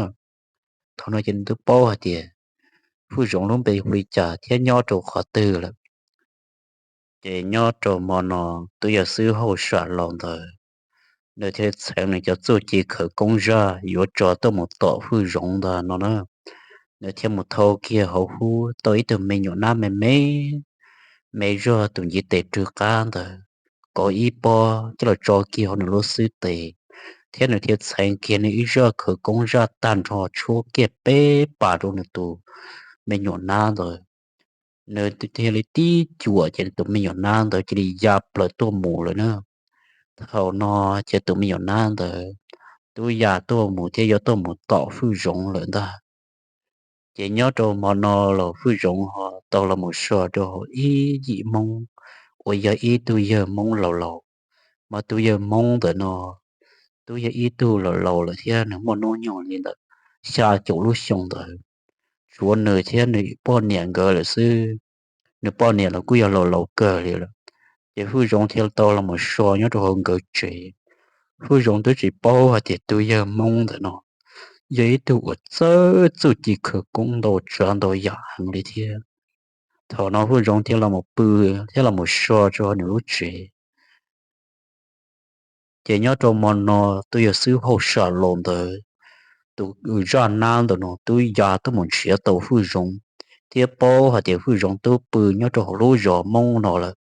Thaum no ces nws twb paub hais tias Hwj Zoov lub npe hu li cas thiab nyob rau qhov twg lawm. Ces nyob rau hmo no tus yawg xib hwb hauj sam laus ntawd, nws thiaj txheev nws cov txuj ci khawv koob zaj yuav tso tuaj mus tom Hwj Zoov ntag no na. Nws thiaj mus thau kiag hauv hub tau ib tug me nyuam nab me me, me zog tus ntiv tes rwg qab ntawd, kov ib pob coj los tso kiag hauv nws lub xib tes, thiab nws thiaj txheev kiag nws ib zaj khawv koob zaj tag nrho tshuab kiag peb pas rau nws tus me nyuam nab ntawd. Nws thiaj li tib cuam ces nws tus me nyuam nab ntawd cia li ya plaws tuaj mus lawm na. Thaum no ces tus me nyuam nab ntawd twb ya tuaj mus thiab yuav tuaj mus tom Hwj Zoov lawm ntag. Ces nyob rau hmo no los Hwj Zoov ho tau los mus so rau hauv ib yim Hmoob uas yog ib tug yawg Hmoob laus laus, mas tus yawg Hmoob ntawm no twb yog ib tug laus laus lawm thiab nws muaj hnub nyoog li ntawm xya caum lub xyoo ntawd, tshuav nws thiab nws poj niam nkawd lawm xwb. Nws poj niam los kuj yog laus laus kawg li lawm. Ces Hwj Zoov thiaj tau los mus so nyob rau hauv nkawd tsev. Hwj Zoov twb tsis paub hais tias tus yawg Hmoob ntawm no yog ib tug uas txawj txuj ci khawv koob ntau tsav ntau yam heev li thiab. Thaum no Hwj Zoov thiaj los mus pw thiab los mus so rau hauv nws lub tsev. Ces nyob rau hmo no tus yawg xib hwb hauj sam laus ntawd tus zaj nab ntawm no twb ya tuaj mus nrhiav tau Hwj Zoov, thiab paub hais tias Hwj Zoov twb pw nyob rau hauv lub zos Hmoob no lawm.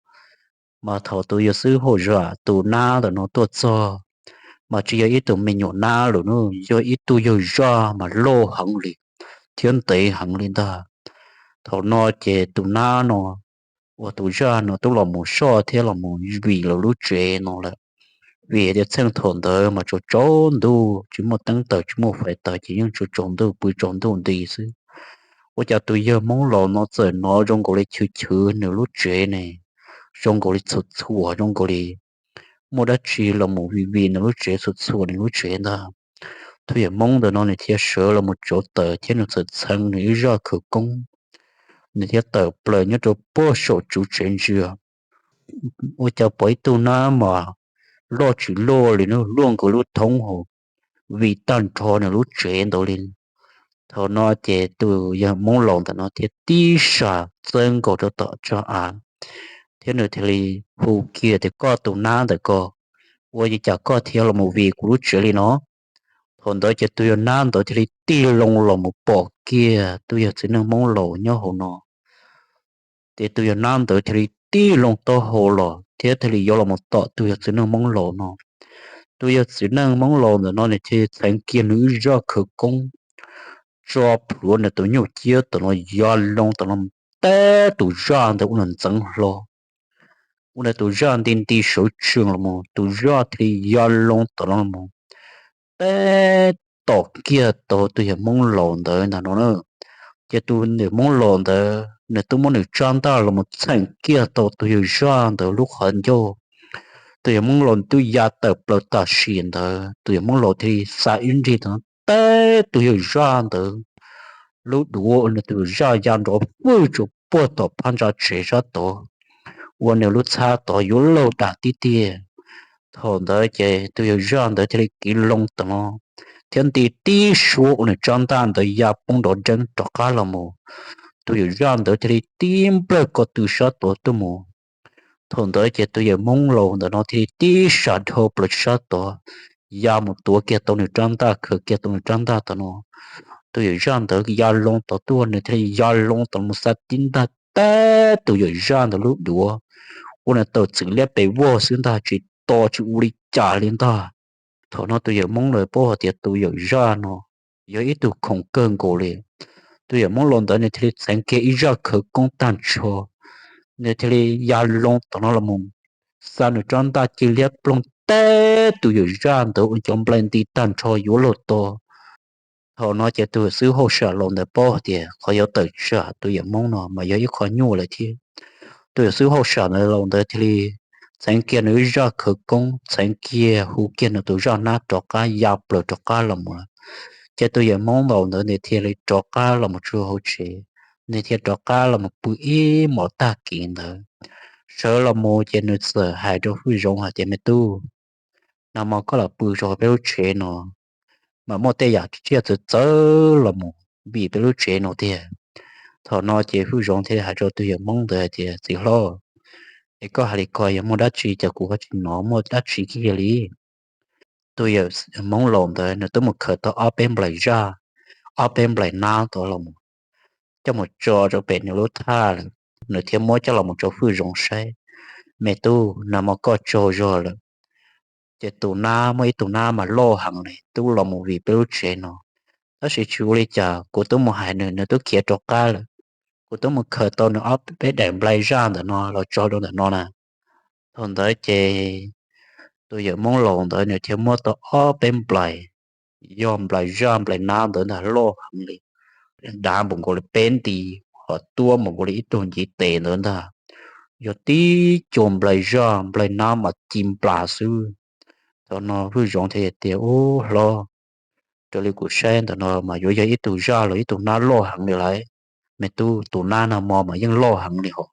Mas thaum tus yawg xib hwb hauj sam tus nab ntawm no tuaj txog, mas tsis yog ib tug me nyuam nab lawm, yog ib tug yawg zaj mas loj heev li thiab ntev heev li ntag. Thaum no ces tus nab no uas tus zaj no twb los mus soj thiab los mus vim lawv lub tsev no lawm, vim tias txheej thaum ntawd mas tsaus tsaus ntuj tsis muaj teeb taws tsis muaj fais taws ces yeej tsaus tsaus ntuj pw tsaus ntuj nti xwb. Ua cas tus yawg Hmoob laus no txawm hnov zoo nkaus li chwv chwv nws lub tsev ne, zoo nkaus li txhuam txhuam zoo nkaus li muaj dab tsi los mus vim vim nws lub tsev txhuam txhuam nws lub tsev ntag. Tus yawg Hmoob ntawm no nws thiaj sawv los mus tsauv taws thiab nws txawm txheev nws ib zaj khawv koob, nws thiaj tawm plaws nyob rau puag saum tsuv tsev ntsia. Ua cas pom ib tug nab mas loj tsis loj li, luaj nkaus lub thoob hauv, vim tag nrho nws lub tsev ntawd li. Thaum no ces tus yawg Hmoob laus ntawm no thiaj tib sas txawb nkaus rau tom tsag av, thiab nws thiaj li hu kiag tias, Koj tus nab ntawm ko, ua li cas koj thiaj los mus vim kuv lub tsev li no? Thaum ntawd ces tus yawg nab ntawd thiaj li tig loo los mus pom kiag tus yawg txiv neej Hmoob laus nyob hauv no. Ces tus yawg nab ntawd thiaj li tig loo taub hau los thiab thiaj li yuav los mus tom tus yawg txiv neej Hmoob laus no. Tus yawg txiv neej Hmoob laus ntawm no nws thiaj txheev kiag nws ib zaj khawv koob, tso plhuav nws tus nyuj ciab tom no ya loo tom no, teb tus zaj ntawd ua nws ntxeev hlo. Ua nws tus zaj nti nti sawv tsees los mus, tus zaj thiaj li ya loo tom no los, teb tom kiag tau tus yawg Hmoob laus ntawd ntag no na. Ces tus yawg Hmoob laus ntawd nws twb muab nws tsab ntaj los mus txheem kiag tau tus yawg zaj ntawd lub qhov ncauj. Tus yawg Hmoob laus twb ya tawm plaws tam sim ntawd, tus yawg Hmoob laus thiaj li xa ib nrig tom no, teb tus yawg zaj ntawd lub duav, ua nws tus zaj ya nrov fwj tsuas puag tom phab ntsa tsev sab tod, ua nws lub txhab tod yuav laug dam tib tiag. Thaum ntawd ces tus yawg zaj ntawd thiaj li kiv loo tom no thiab nti tib suab ua nws tsab ntaj ntawd ya poob nrov nreeb rov qab los mus. Tus yawg zaj ntawd thiaj li tib nplawg ko tw sab tod tuaj mus. Thaum ntawd ces tus yawg Hmoob laus ntawm no thiaj li tib sas dhau plaws sab tod, ya mus tuav kiag tau nws rab ntaj, khaws kiag tau nws rab ntaj tom no. Tus yawm zaj ntawd ya loo tod tuaj, nws thiaj li ya loo tom mus xa tib ntaj teb tus yawm zaj ntawd lub duav, ua nws tawm txwm liab pes vog xwb ntag, tsis to tsis ua li cas li ntag. Thaum no tus yawm Hmoob laus paub hais tias tus yawm zaj no yog ib tug khoom kawg nkaus li. Tus yawm Hmoob laus ntawd nws thiaj li txheev kiag ib zaj khawv koob tag nrho, nws thiaj li ya loo tom no los mus, xa nws rab ntaj ci liab ploog teb tus yawm zaj ntawd ua cov nplai nti tag nrho yuav luag to. Thaum no ces tus xib hwb hauj sam laus ntawd paub hais tias qhov yuav tawm tsam tus yawm Hmoob no mas yog ib qho nyuaj lawm thiab. tus yawm xwb hauj sam ntawd laus ntawd thiaj li txheev kiag nws zaj khawv koob, txheev kiag hu kiag nws tus zaj nab rov qab ya plaws rov qab los mus lawm. Ces tus yawm Hmoob laus ntawd nws thiaj li rov qab los mus tsuag hauv tsev, nws thiaj rov qab los mus pw ib hmos tag kis ntawd. Sawv los mus ces nws txawm hais rau Hwj Zoov hais tias, Me tub, nag hmo koj los pw rau peb lub tsev no, mas muaj tej yam tsiaj txawv txawv los mus vim peb lub tsev no tiag. Thaum no ces Hwj Zoov thiaj li hais rau tus yawm Hmoob ntawd hais tias, Txiv hlob, es koj hais li ko yog muaj dab tsi, cas kuv ho tsis hnov muaj dab tsi kiag li? Tus yawm Hmoob laus ntawd nws twb mus khaws tau ob peb nplaim zaj, ob peb nplaim nab tod los coj mus tso rau pem nws lub thaj lawm, nws thiaj muab coj los mus rau Hwj Zoov saib. Me tub, nag hmo koj tsaug zog lawm, ces tus nab, muaj ib tug nab mas loj heev li twb los mus vim peb lub tsev no, tab sis tsis ua li cas, kuv twb mus hais nws, nws twb khiav rov qab lawm. Kuv twb mus khaws tau nws ob peb daim nplai zaj ntawm no los tso rau ntawm no na. Thaum ntawd ces tus yawm Hmoob laus ntawd nws thiaj muab tau ob peb nplaim, yog nplaim zaj nplaim nab ntawd ntag, loj heev li, dav npaum nkaus li peb nti, ho tuab npaum nkaus li ib tug ntiv tes ntawd ntag. Yog tib co nplaim zaj nplaim nab mas ci nplas xwb. Thaum no Hwj Zoov thiaj tias, Ub hlob, raws li kuv saib ntawm no mas yuav yog ib tug zaj los ib tug nab loj heev li lawm. Me tub, tus nab nag hmo mas yeej loj heev li hos,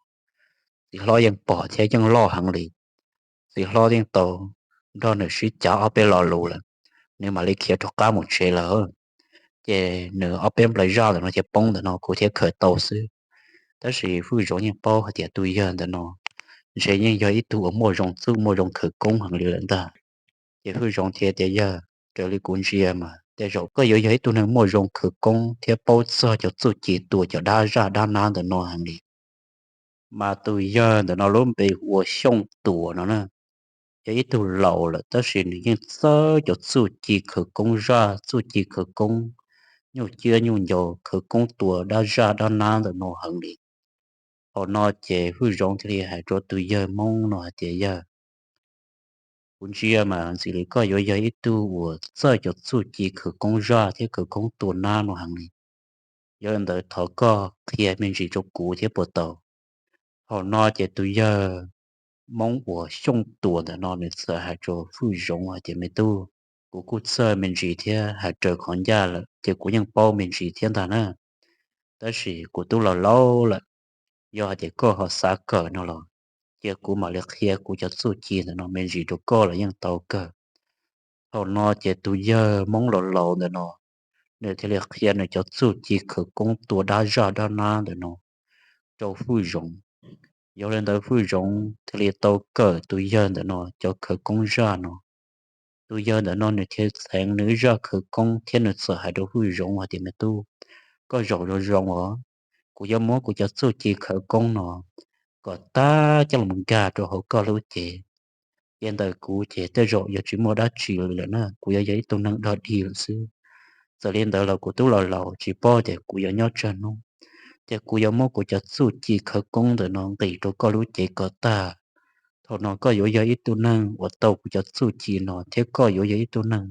txiv hlob yeej pom thiab yeej loj heev li. Txiv hlob yeej tau nrog nws sib cav ob peb lo lus lawm, nws mam li khiav rov qab mus tsev lawm. Ces nws ob peb nplaim zaj ntawm no ces poob ntawm no kuv thiaj khaws tau xwb. Tab sis Hwj Zoov yeej paub hais tias tus yawg ntawm no ntshe yeej yog ib tug uas muaj zoo txuj muaj zoo khawv koob heev li lawm ntag. Ces Hwj Zoov thiaj tias, Yawg, raws li kuv ntsia mas tej zaum koj yuav yog ib tug neeg muaj zoo khawv koob thiab paub txog cov txuj ci tua cov dab zaj dab nab ntawm no heev li. Mas tus yawg ntawm no lub npe hu ua Xyooj Tuam no na, yog ib tug laus lawm tab sis nws yeej txawj cov txuj ci khawv koob zaj, txuj ci khawv koob nyuj ciab nyuj ncaus, khawv koob tua dab zaj dab nab ntawm no heev li. Thaum no ces Hwj Zoov thiaj li hais rau tus yawg Hmoob no hais tias, Yawg, kuv ntsia mas ntxim li koj yuav yog ib tug uas txawj cov txuj ci khawv koob zaj thiab khawv koob tua nab no heev li. Yog li ntawd thov koj qhia me ntsis rau kuv thiab puas tau? Thaum no ces tus yawg Hmoob uas Xyooj Tuam ntawm no nws txawm hais rau Hwj Zoov hais tias, Me tub, kuv kuj txawj me ntsis thiab hais raws qhov ncaj lawm ces kuv yeej paub me ntsis thiab ntag na. Tab sis kuv twb laus laus lawm, yog hais tias koj ho xav kawm no los cia kuv mam li qhia kuv cov txuj ci ntawm no me ntsis rau koj los yeej tau kawg. Thaum no ces tus yawg Hmoob laus laus ntawm no nws thiaj li qhia nws cov txuj ci khawv koob tua dab zaj dab nab ntawm no rau Hwj Zoov. Yog li ntawd Hwj Zoov thiaj li tau kawm tus yawg ntawm no cov khawv koob zaj no. Tus yawg ntawm no nws thiaj txheev nws ib zaj khawv koob thiab nws txawm hais rau Hwj Zoov hais tias, Me tub, koj zaum zoo zoo os, kuv yuav muab kuv cov txuj ci khawv koob no kom tag coj los nkag rau hauv koj lub cev. Ces ntawm kuv ces tej zaum yuav tsis muaj dab tsi li lawm na, kuv yuav yog ib tug neeg dog dig lawm xwb. Txawm li ntawd los kuv twb laus laus tsis paub tias kuv yuav nyob tsawg hnub, ces kuv yuav muab kuv cov txuj ci khawv koob ntawm no nqis rau koj lub cev kom tag. Thaum no koj yuav yog ib tug neeg uas tau kuv cov txuj ci no thiab koj yuav yog ib tug neeg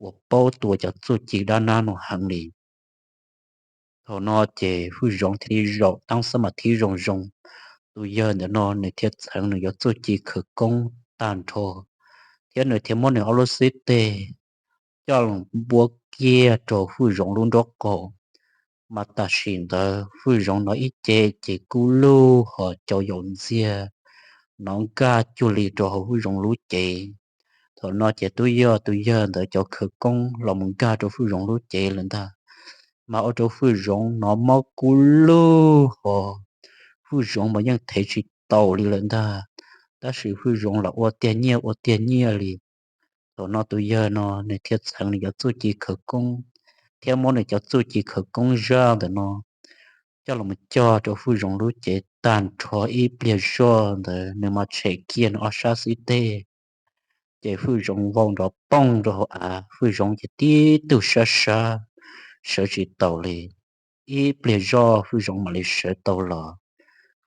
uas paub tua cov txuj ci dab nab no heev li. Thaum no ces Hwj Zoov thiaj li zaum tab xab mas thib zoo zoo. Tus yawg ntawm no nws thiaj txheev nws cov txuj ci khawv koob tag nrho, thiab nws thiaj muab nws ob lub xib teg coj los npuab kiag rau Hwj Zoov lub nraub qaum. Mas tam sim ntawd Hwj Zoov no ib ce ces kub lug ho cau yaum ntxiag, hnov nkag cuag li rau hauv Hwj Zoov lub cev. Thaum no ces twb yog tus yawg ntawd cov khawv koob los mus nkag rau Hwj Zoov lub cev lawm ntag. Mas ua rau Hwj Zoov hnov mob kub lug ho Hwj Zoov mas yeej thev tsis taus li lawm ntag. Tab sis Hwj Zoov los ua tiag nyiaj ua tiag nyiaj li. Thaum no tus yawg no nws thiaj txheev nws cov txuj ci khawv koob thiab muab nws cov txuj ci khawv koob zaj ntawm no coj los cog rau Hwj Zoov lub cev tag nrho. Ib pliag zoj ntawd nws mas tshem kiag nws ob sab xib teg, ces Hwj Zoov vau nrov poog rau hauv av, Hwj Zoov ces tib tug sab sab sawv tsis taus li. Ib pliag zoj Hwj Zoov mam li sawv tau los,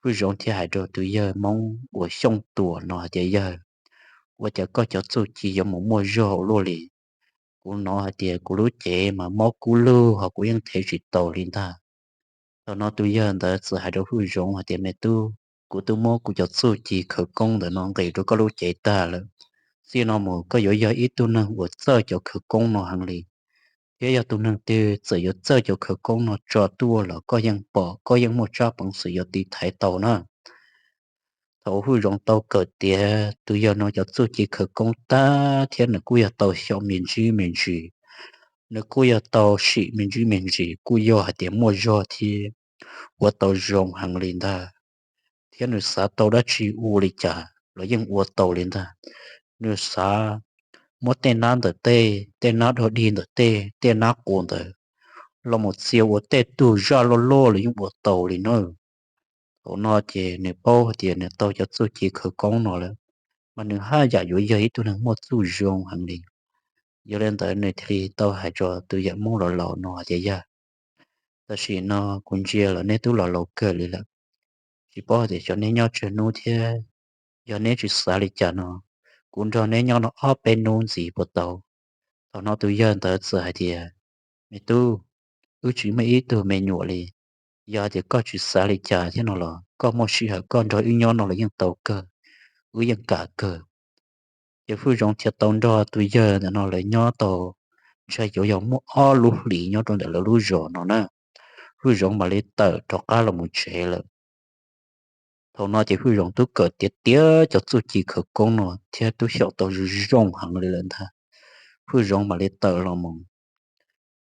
Hwj Zoov thiaj hais rau tus yawg Hmoob uas Xyooj Tuam no hais tias, Yawg, ua cas koj cov txuj ci yuav mus muaj zog ua luaj li? Kuv hnov hais tias kuv lub cev mas mob kub lug ho kuv yeej thev tsis taus li ntag. Thaum no tus yawg ntawd txawm hais rau Hwj Zoov hais tias, Me tub, kuv twb muab kuv cov txuj ci khawv koob ntawm no nqis rau koj lub cev tag lawm. Txij no mus koj yuav yog ib tug neeg uas txawj cov khawv koob no heev li, thiab yog tus neeg twg txawm yuav txawj cov khawv koob no tso tuaj los koj yeej pom, koj yeej muaj tsab peev xwm yuav tiv thaiv tau na. Thaum Hwj Zoov tau kawm tiav tus yawg no cov txuj ci khawv koob tag thiab nws kuj yog tau xyaum me ntsis me ntsis, nws kuj yog tau sim me ntsis me ntsis, kuj yog hais tias muaj zog thiab ua tau zoo heev li ntag. Thiab nws xav tau dab tsi ua li cas los yeej ua tau li ntag. Nws xav muab tej nab ntawm tej, tej nab dog dig ntawm tej, tej nab qus ntawd los mus txia ua tej tug zaj loj loj los yeej ua tau li na. Thaum no ces nws paub hais tias nws tau cov txuj ci khawv koob no lawm, mas nws haj yam yuav yog ib tug neeg muaj txuj zoo heev li. Yog li ntawd nws thiaj li tau hais rau tus yawm Hmoob laus laus no hais tias, yawg, tam sim no kuv ntsia los neb twb los laus kawg li lawm, tsis paub hais tias xyov neb nyob tsawg hnub thiab, yog neb tsis xav li cas no, kuv nrog neb nyob no ob peb hnub ntxiv puas tau? Thaum no tus yawg ntawd txawm hais tias, me tub, wb tsis muaj ib tug me nyuam li, yog hais tias koj tsis xav li cas thiab no los koj muaj sij hawm koj nrog wb nyob no los yeej tau kawg, wb yeej kam kawg. Ces Hwj Zoov thiaj tau nrog tus yawg ntawm no lawv nyob tau ntshai yuav yog muaj ob lub hlis nyob rau ntawm lawv lub zos no na, Hwj Zoov mam li tawm rov qab los mus tsev lawm. Thaum no ces Hwj Zoov twb kawm tiav tiav cov txuj ci khawv koob no thiab twb xyaum tau zoo zoo heev li lawm ntag. Hwj Zoov mam li tawm los mus,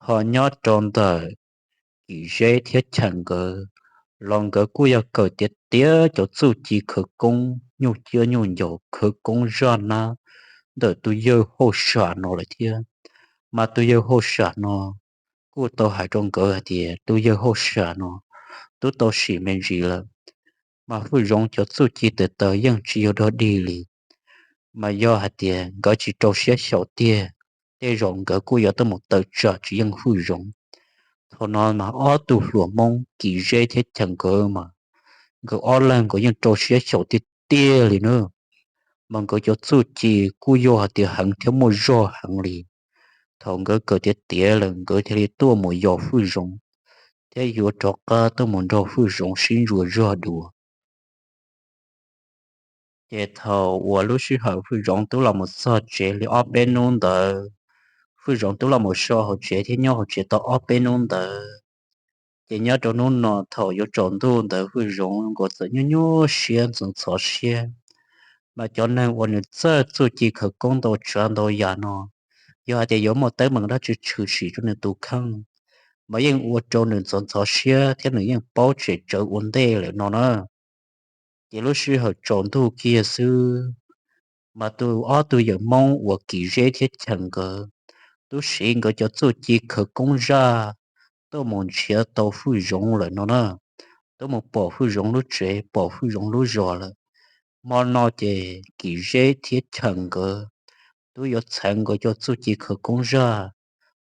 ho nyob rau ntawm Kim Zeb thiab Cheem nkawd los nkawd kuj yog kawm tiav tiav cov txuj ci khawv koob nyuj ciab nyuj ncaus, khawv koob zaj nab ntawm tus yawg hauj sam no lawm thiab. Mas tus yawg hauj sam no kuj tau hais rau nkawd hais tias tus yawg hauj sam no twb tau sim me ntsis lawm, mas Hwj Zoov cov txuj ci tes taw yeej tsis yog dog dig li. Mas yog hais tias nkawd tsis rau siab xyaum tiag, tej zaum nkawd kuj yuav tuaj mus tawm tsam tsis yeej Hwj Zoov. Thaum no mas ob tug hluas Hmoob Kim Zeb thiab Cheem nkawd mas nkawd ob leeg nkawd yeej rau siab xyaum tiag tiag li na. Mas nkawd cov txuj ci kuj yog hais tias heev thiab muaj zog heev li. Thaum nkawd kawm tiav tiav lawm nkawd thiaj li tuaj mus yos Hwj Zoov thiab yuav rov qab tuaj mus nrog Hwj Zoov sib ntsuas zog dua. Ces thaum uas lub sij hawm Hwj Zoov twb los mus txog tsev li ob peb hnub ntawd, Hwj Zoov twb los mus so hauv tsev thiab nyob hauv tsev tau ob peb hnub ntawd, ces nyob rau hnub no thaum yuav tsaus ntuj ntawd Hwj Zoov nkaus txawm nyuaj nyuaj siab ntxhov ntxhov siab. Mas cov neeg uas nws txawj txuj ci khawv koob ntau tsav ntau yam no, yog hais tias yuav muaj teeb meem dab tsi tshwm sim rau nws tus kheej, mas yeej ua rau nws ntxhov ntxhov siab thiab nws yeej paub tsem tsawv ua ntej lawm no na. Ces lub sij hawm tsaus ntuj kiag xwb, mas tus ob tug yawm Hmoob uas Kim Zeb thiab Cheem nkawd twb siv nkawd cov txuj ci khawv koob zaj tuaj mus nrhiav tau Hwj Zoov lawm no na. Twb mus pom Hwj Zoov lub tsev, pom Hwj Zoov lub zos lawm. Hmo no ces Kim Zeb thiab Cheem nkawd twb yuav txheev nkawd cov txuj ci khawv koob zaj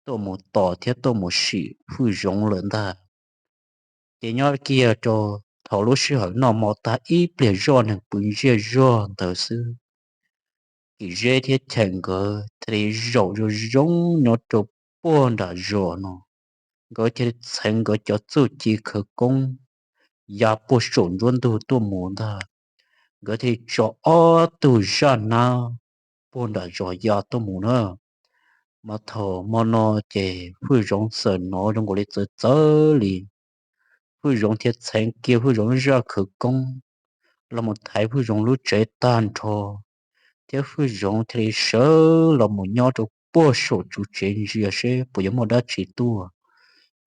tuaj mus tos thiab tuaj mus sim Hwj Zoov lawm ntag. Ces nyob kiag rau thaum lub sij hawm noj hmo tag ib pliag zoj neeg pw ntsiag zog ntawd xwb, Kim Zeb thiab Cheem nkawd thiaj li zaum zoo zoo nyob rau puag nram zos no. Nkawd thiaj li txheev nkawd cov txuj ci khawv koob ya puag saum nruab ntug tuaj mus ntag. Nkawd thiaj li tso ob tug zaj nab puag nram zos ya tuaj mus na. Mas thaum hmo no ces Hwj Zoov txawm hnov zoo nkaus li txawv txawv li. Hwj Zoov thiaj txheev kiag Hwj Zoov zaj khawv koob los mus thaiv Hwj Zoov lub tsev tag nrho, thiab Hwj Zoov thiaj li sawv los mus nyob rau puag saum tsuv tsev ntsia seb puas yuav muaj dab tsi tuaj.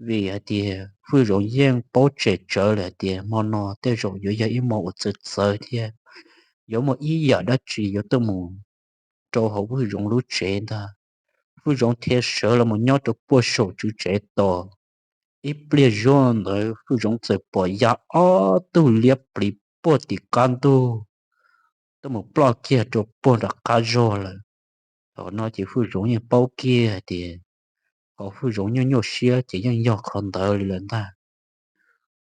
Vim hais tias Hwj Zoov yeej paub tsem tsawv lawm hais tias hmo no tej zaum yuav yog ib hmo uas txawv txawv thiab yuav muaj ib yam dab tsi yuav tuaj mus rau hauv Hwj Zoov lub tsev ntag. Hwj Zoov thiaj sawv los mus nyob rau puag saum tsuv tsev tos. Ib pliag zoj ntawd Hwj Zoov txawm pom ya ob tug liab pliv puag tim qab ntug tuaj mus ploj kiag rau puag nram qab zog lawm. Thaum no ces Hwj Zoov yeej paub kiag hais tias qhov Hwj Zoov nyuaj nyuaj siab ces yeej yog qhov ntawd li lawm ntag.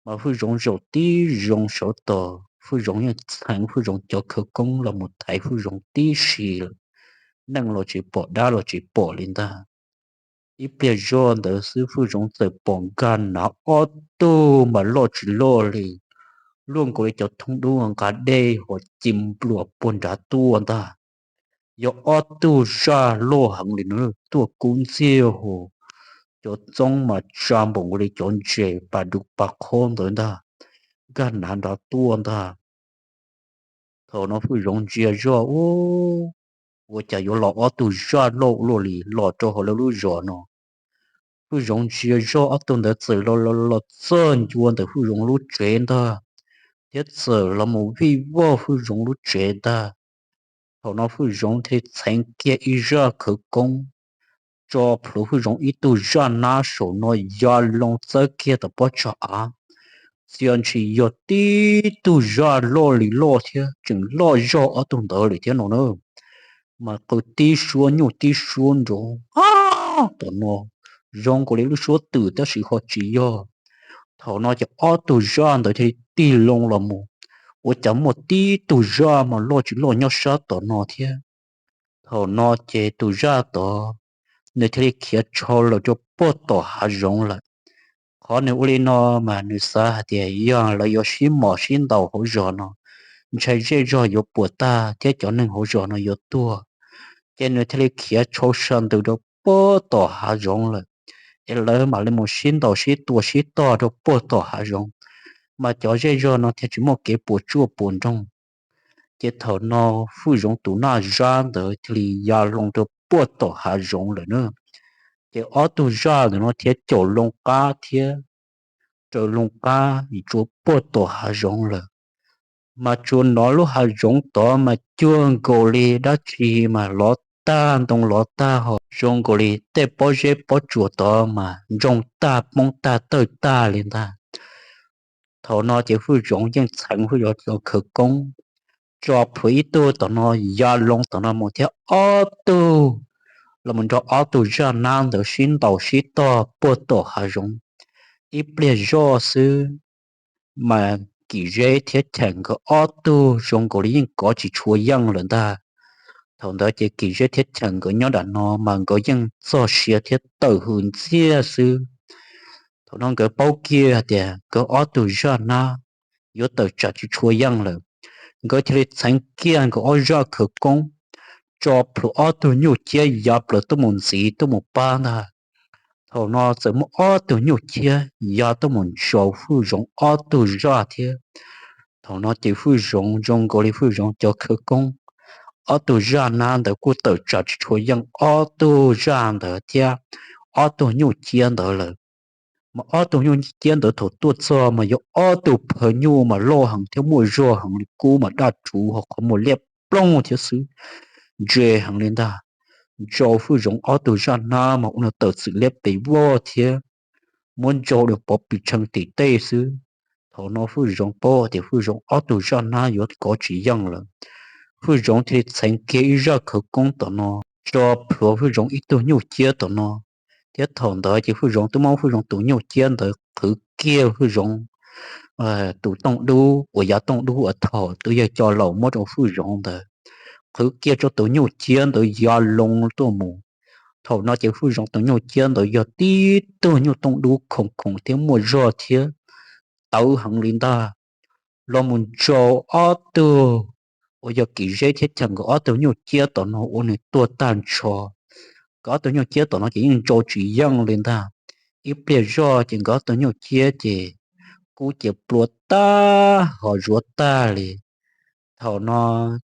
Mas Hwj Zoov zaum tib zoo sawv tos, Hwj Zoov yeej txheev Hwj Zoov cov khawv koob los mus thaiv Hwj Zoov tib si lawm. Neeg los tsis pom, dab los tsis pom li ntag. Ib pliag zoj ntawd xwb Hwj Zoov txawm pom nkag nav ob tug mas loj tsis loj li, luaj nkaus li cov thooj dub nqa dej hos ci npluas puag nrad tuaj ntag. Yog ob tug zaj loj heev li no tuaj kub ntxiag hos, cov txoob mas tsa npaum nkaus li cov ntses pas dub pas qhob ntawd ntag, nkag nrad tuaj ntag. Thaum no Fwj Zoov ntsia zoj, ua cas yuav los ob tug zaj loj ua luaj li los rau hauv lawv lub zos no. Fwj Zoov ntsia zoj ob tug ntawd txawm los los los txog ncua ntawm Fwj Zoov lub tsev ntag, thiab txawm los mus vij voj Fwj Zoov lub tsev ntag. Thaum no Fwj Zoov thiaj txheev kiag ib zaj khawv koob, tso plhuav Fwj Zoov ib tug zaj nab saum no ya loo txawb kiag tom pob tsag av. Txia ntshis yog tib tug zaj loj li loj thiab tseem loj zog ob tug ntawd li thiab no na. Mas qw tib suab nyuj tib suab nrov tom no, zoo nkaus li lub suab twm tab sis ho tsis yog. Thaum no ces ob tug zaj ntawd thiaj li tig loo los mus, ua cas muaj tib tug zaj mas loj tsis loj nyob sab tom no thiab. Thaum no ces tus zaj tod nws thiaj li khiav tshau lawm rau puag tom hav zoov lawm. Qhov nws ua li no mas nws xav hais tias yog lawv yuav sib mos sib ntaus hauv zos no, ntshai zej zog yuav puas tag thiab cov neeg hauv zos no yuav tuag. Ces nws thiaj li khiav tshau sa ntws rau puag tom hav zoov lawm, es lawv mam li mus sib ntaus sib tua sib tog rau puag tom hav zoov, mas cov zej zog no thiaj tsis muaj kev puas tsuaj puas nroog. Ces thaum no Fwj Zoov tus naj zab ntawd thiaj li ya loo rau puag tom hav zoov lawm na. Ces ob tug zaj ntawm no thiaj caum loo qab thiab raws loo qab tsuas puag tom hav zoov lawm. Mas tsuas hnov lub hav zoov tod mas cuag nkaus li dab tsi mas lov tag ntoo lov tag hos, zoo nkaus li tej pob zeb pob tsuas tod mas ntsoog tag poob tag tawg tag li ntag. Thaum no ces Fwj Zoov yeej txheev Fwj Zoov cov khawv koob, tso plhuav ib tug tom no ya loo tom no mus thiab ob tug los mus nrog ob tug zaj nab ntawd sib ntaus sib tog puag tom hav zoov. Ib pliag zoj xwb mas Kim Zeb thiab Cheem nkawd ob tug zoo nkaus li yeej kov tsis tshua yeej lawm ntag. Thaum ntawd ces Kim Zeb thiab Cheem nkawd nyob nram no mas nkawd yeej txog sia thiab tawm hws ntxiag xwb. Thaum no nkawd paub kiag tias nkawd ob tug zaj nab yuav tawm tsam tsis tshua yeej lawm, nkawd thiaj li txheev kiag nkawd ob zaj khawv koob, tso plhuav ob tug nyuj ciab ya plaws tuaj mus ntxiv tuaj mus pab ntag. Thaum no txawm muaj ob tug nyuj ciab ya tuaj mus ntsaus Fwj Zoov ob tug zaj thiab. Thaum no ces Fwj Zoov zoo nkaus li Fwj Zoov cov khawv koob, ob tug zaj nab ntawd kuj tawm tsam tsis tshua yeej ob tug zaj ntawd thiab ob tug nyuj ciab ntawd lawm. Mas ob tug nyuj ciab ntawd thaum tuaj txog mas yog ob tug phaw nyuj mas loj heev thiab muaj zog heev li, kub mas daj rhuv ho qhov muag liab ploog thiab xwb, ntse heev li ntag. Ntsaus Fwj Zoov ob tug zaj nab mas ua nws tawm txwm liab pes vog thiab muab ntsaus nws pov pis tshee tim tej xwb. Thaum no Fwj Zoov paub tias Fwj Zoov ob tug zaj nab yuav kov tsis yeej lawm, Fwj Zoov thiaj li txheev kiag ib zaj khawv koob tom no, tso plhuav Fwj Zoov ib tug nyuj ciab tom no, thiab thaum ntawd ces Fwj Zoov twb muab Fwj Zoov tus nyuj ciab ntawd qhwv kiag Fwj Zoov tus tooj dub uas yav tooj dub uas thaum tus yawg cov laus muab rau Fwj Zoov ntawd, qhwv kiag rau tus nyuj ciab ntawd ya loo tuaj mus. Thaum no ces Fwj Zoov tus nyuj ciab ntawd yog tib tug nyuj tooj dub khoom khoom thiab muaj zog thiab tawv heev li ntag, los mus ntsaus ob tug uas yog Kim Zeb thiab Cheem nkawd ob tug nyuj ciab tom no ua nws tuag tag nrho. Nkawd ob tug nyuj ciab tom no ces yeej ntsaus tsis yeej li ntag. Ib pliag zoj ces nkawd ob tug nyuj ciab ces kub ces plua tag ho zuav tag li. Thaum no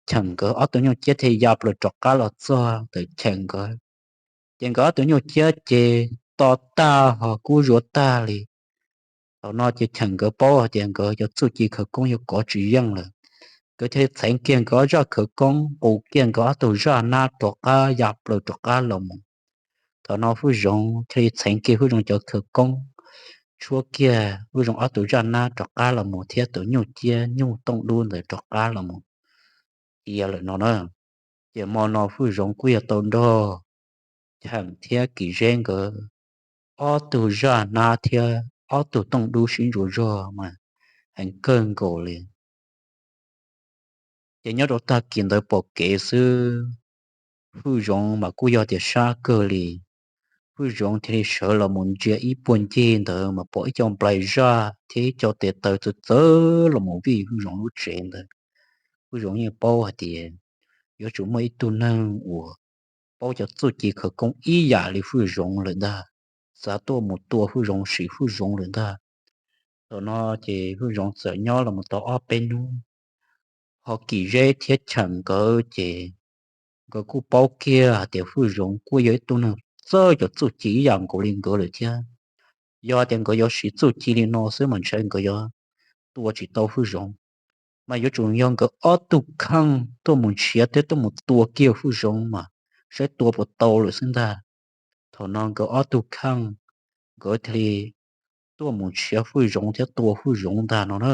Cheem nkawd ob tug nyuj ciab thiaj ya plaws rov qab los txog ntawm Cheem nkawd, ces nkawd ob tug nyuj ciab ces to tag ho kub zuav tag li. Thaum no ces Cheem nkawd paub hais tias nkawd cov txuj ci khawv koob yuav kov tsis yeej lawm, nkawd thiaj li txheev kiag nkawd ob zaj khawv koob qus kiag nkawd ob tug zaj nab rov qab ya plaws rov qab los mus. Thaum no Fwj Zoov thiaj li txheev kiag Fwj Zoov cov khawv koob, tshuab kiag Fwj Zoov ob tug zaj nab rov qab los mus thiab tus nyuj ciab nyuj tooj dub ntawd rov qab los mus cia lawm no na. Ces hmo no Fwj Zoov kuj yog tau nrog Cheem thiab Kim Zeb nkawd ob tug zaj nab thiab ob tug tooj dub sib ntsuas zog mas heev kawg nkaus li. Ces nyob rau tag kis ntawd pom kev xwb, Fwj Zoov mas kuj yog tias sab kawg li. Hwj Zoov thiaj li sawv los mus ntsia ib puag ncig ntawd mas pom ib co nplaig zaj thiab ib co tes taw txawv txawv los mus vij Hwj Zoov lub tsev ntawd. Hwj Zoov yeej paub hais tias yuav tsum muaj ib tug neeg uas paub cov txuj ci khawv koob ib yam li Hwj Zoov lawm ntag, xav tuaj mus tua Hwj Zoov, sim Hwj Zoov lawm ntag. Thaum no ces Hwj Zoov txawm nyob los mus tau ob peb hnub, ho Kim Zeb thiab Cheem nkawd ces nkawd kuj paub kiag hais tias Hwj Zoov kuj yog ib tug neeg txawj cov txuj ci ib yam nkaus li nkawd lawm thiab. Yog tias nkawd yuav siv txuj ci li no xwb mas ntshai nkawd yuav tua tsis tau Hwj Zoov, mas yuav tsum yog nkawd ob tug kheej tuaj mus nrhiav thiab tuaj mus tua kiag Hwj Zoov mas saib tua puas tau lawm xwb ntag. Thaum no nkawd ob tug kheej nkawd thiaj li tuaj mus nrhiav Hwj Zoov thiab tua Hwj Zoov ntag no na.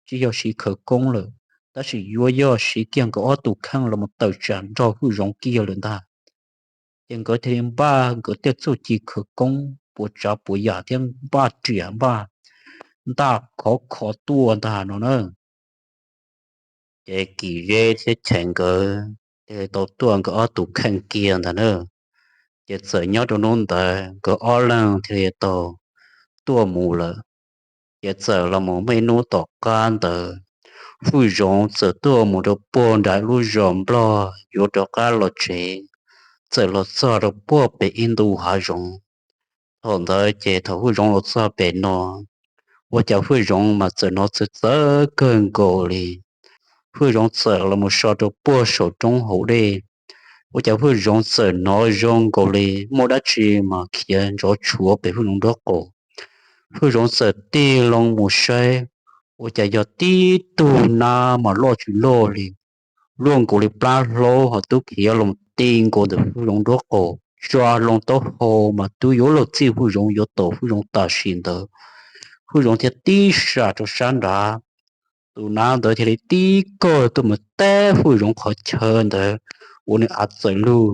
Tsis yog siv khawv koob lawm, tab sis yuav yog siv kiag nkawd ob tug kheej los mus tawm tsam nrog Hwj Zoov kiag lawm ntag. Ces nkawd thiaj li npaj nkawd tej txuj ci khawv koob puas tsav puas yam thiab npaj riam npaj ntaj khov kho tuaj ntag no na. Ces Kim Zeb thiab Cheem nkawd thiaj li tau tuaj nkawd ob tug kheej kiag ntag na. Ces txawm nyob rau hnub ntawd nkawd ob leeg thiaj li tau tuaj mus lawm. Ces txawm los mus muaj ib hnub tom qab ntawd, Hwj Zoov txawm tuaj mus rau puag nram lub zos Nplog yuav rov qab los tsev, txawm los txog rau puag pem ib ntu hav zoov. Thaum ntawd ces thaum Hwj Zoov los txog pem no, ua cas Hwj Zoov mas txawm hnov txawv txawv kawg nkaus li. Hwj Zoov txawm los mus so rau puag saum roob hauv dej, ua cas Hwj Zoov txawm hnov zoo nkaus li muaj dab tsi mas khiav ntsov tshuav pem Hwj Zoov nraub qaum. Hwj Zoov txawm tig loo mus saib, ua cas yog tib tug nab mas loj tsis loj li, luaj nkaus li plab hlaub ho twb khiav los ti nkaus ntawm Hwj Zoov nraub qaum, tsa loo taub hau mas twb yuav luag txij Hwj Zoov yuav tom Hwj Zoov tam sim ntawd. Hwj Zoov thiaj tib sam rau sab nrad, tus nab ntawd thiaj li tib kawg tuaj mus teb Hwj Zoov qhov chaw ntawd ua nws av txawm lug.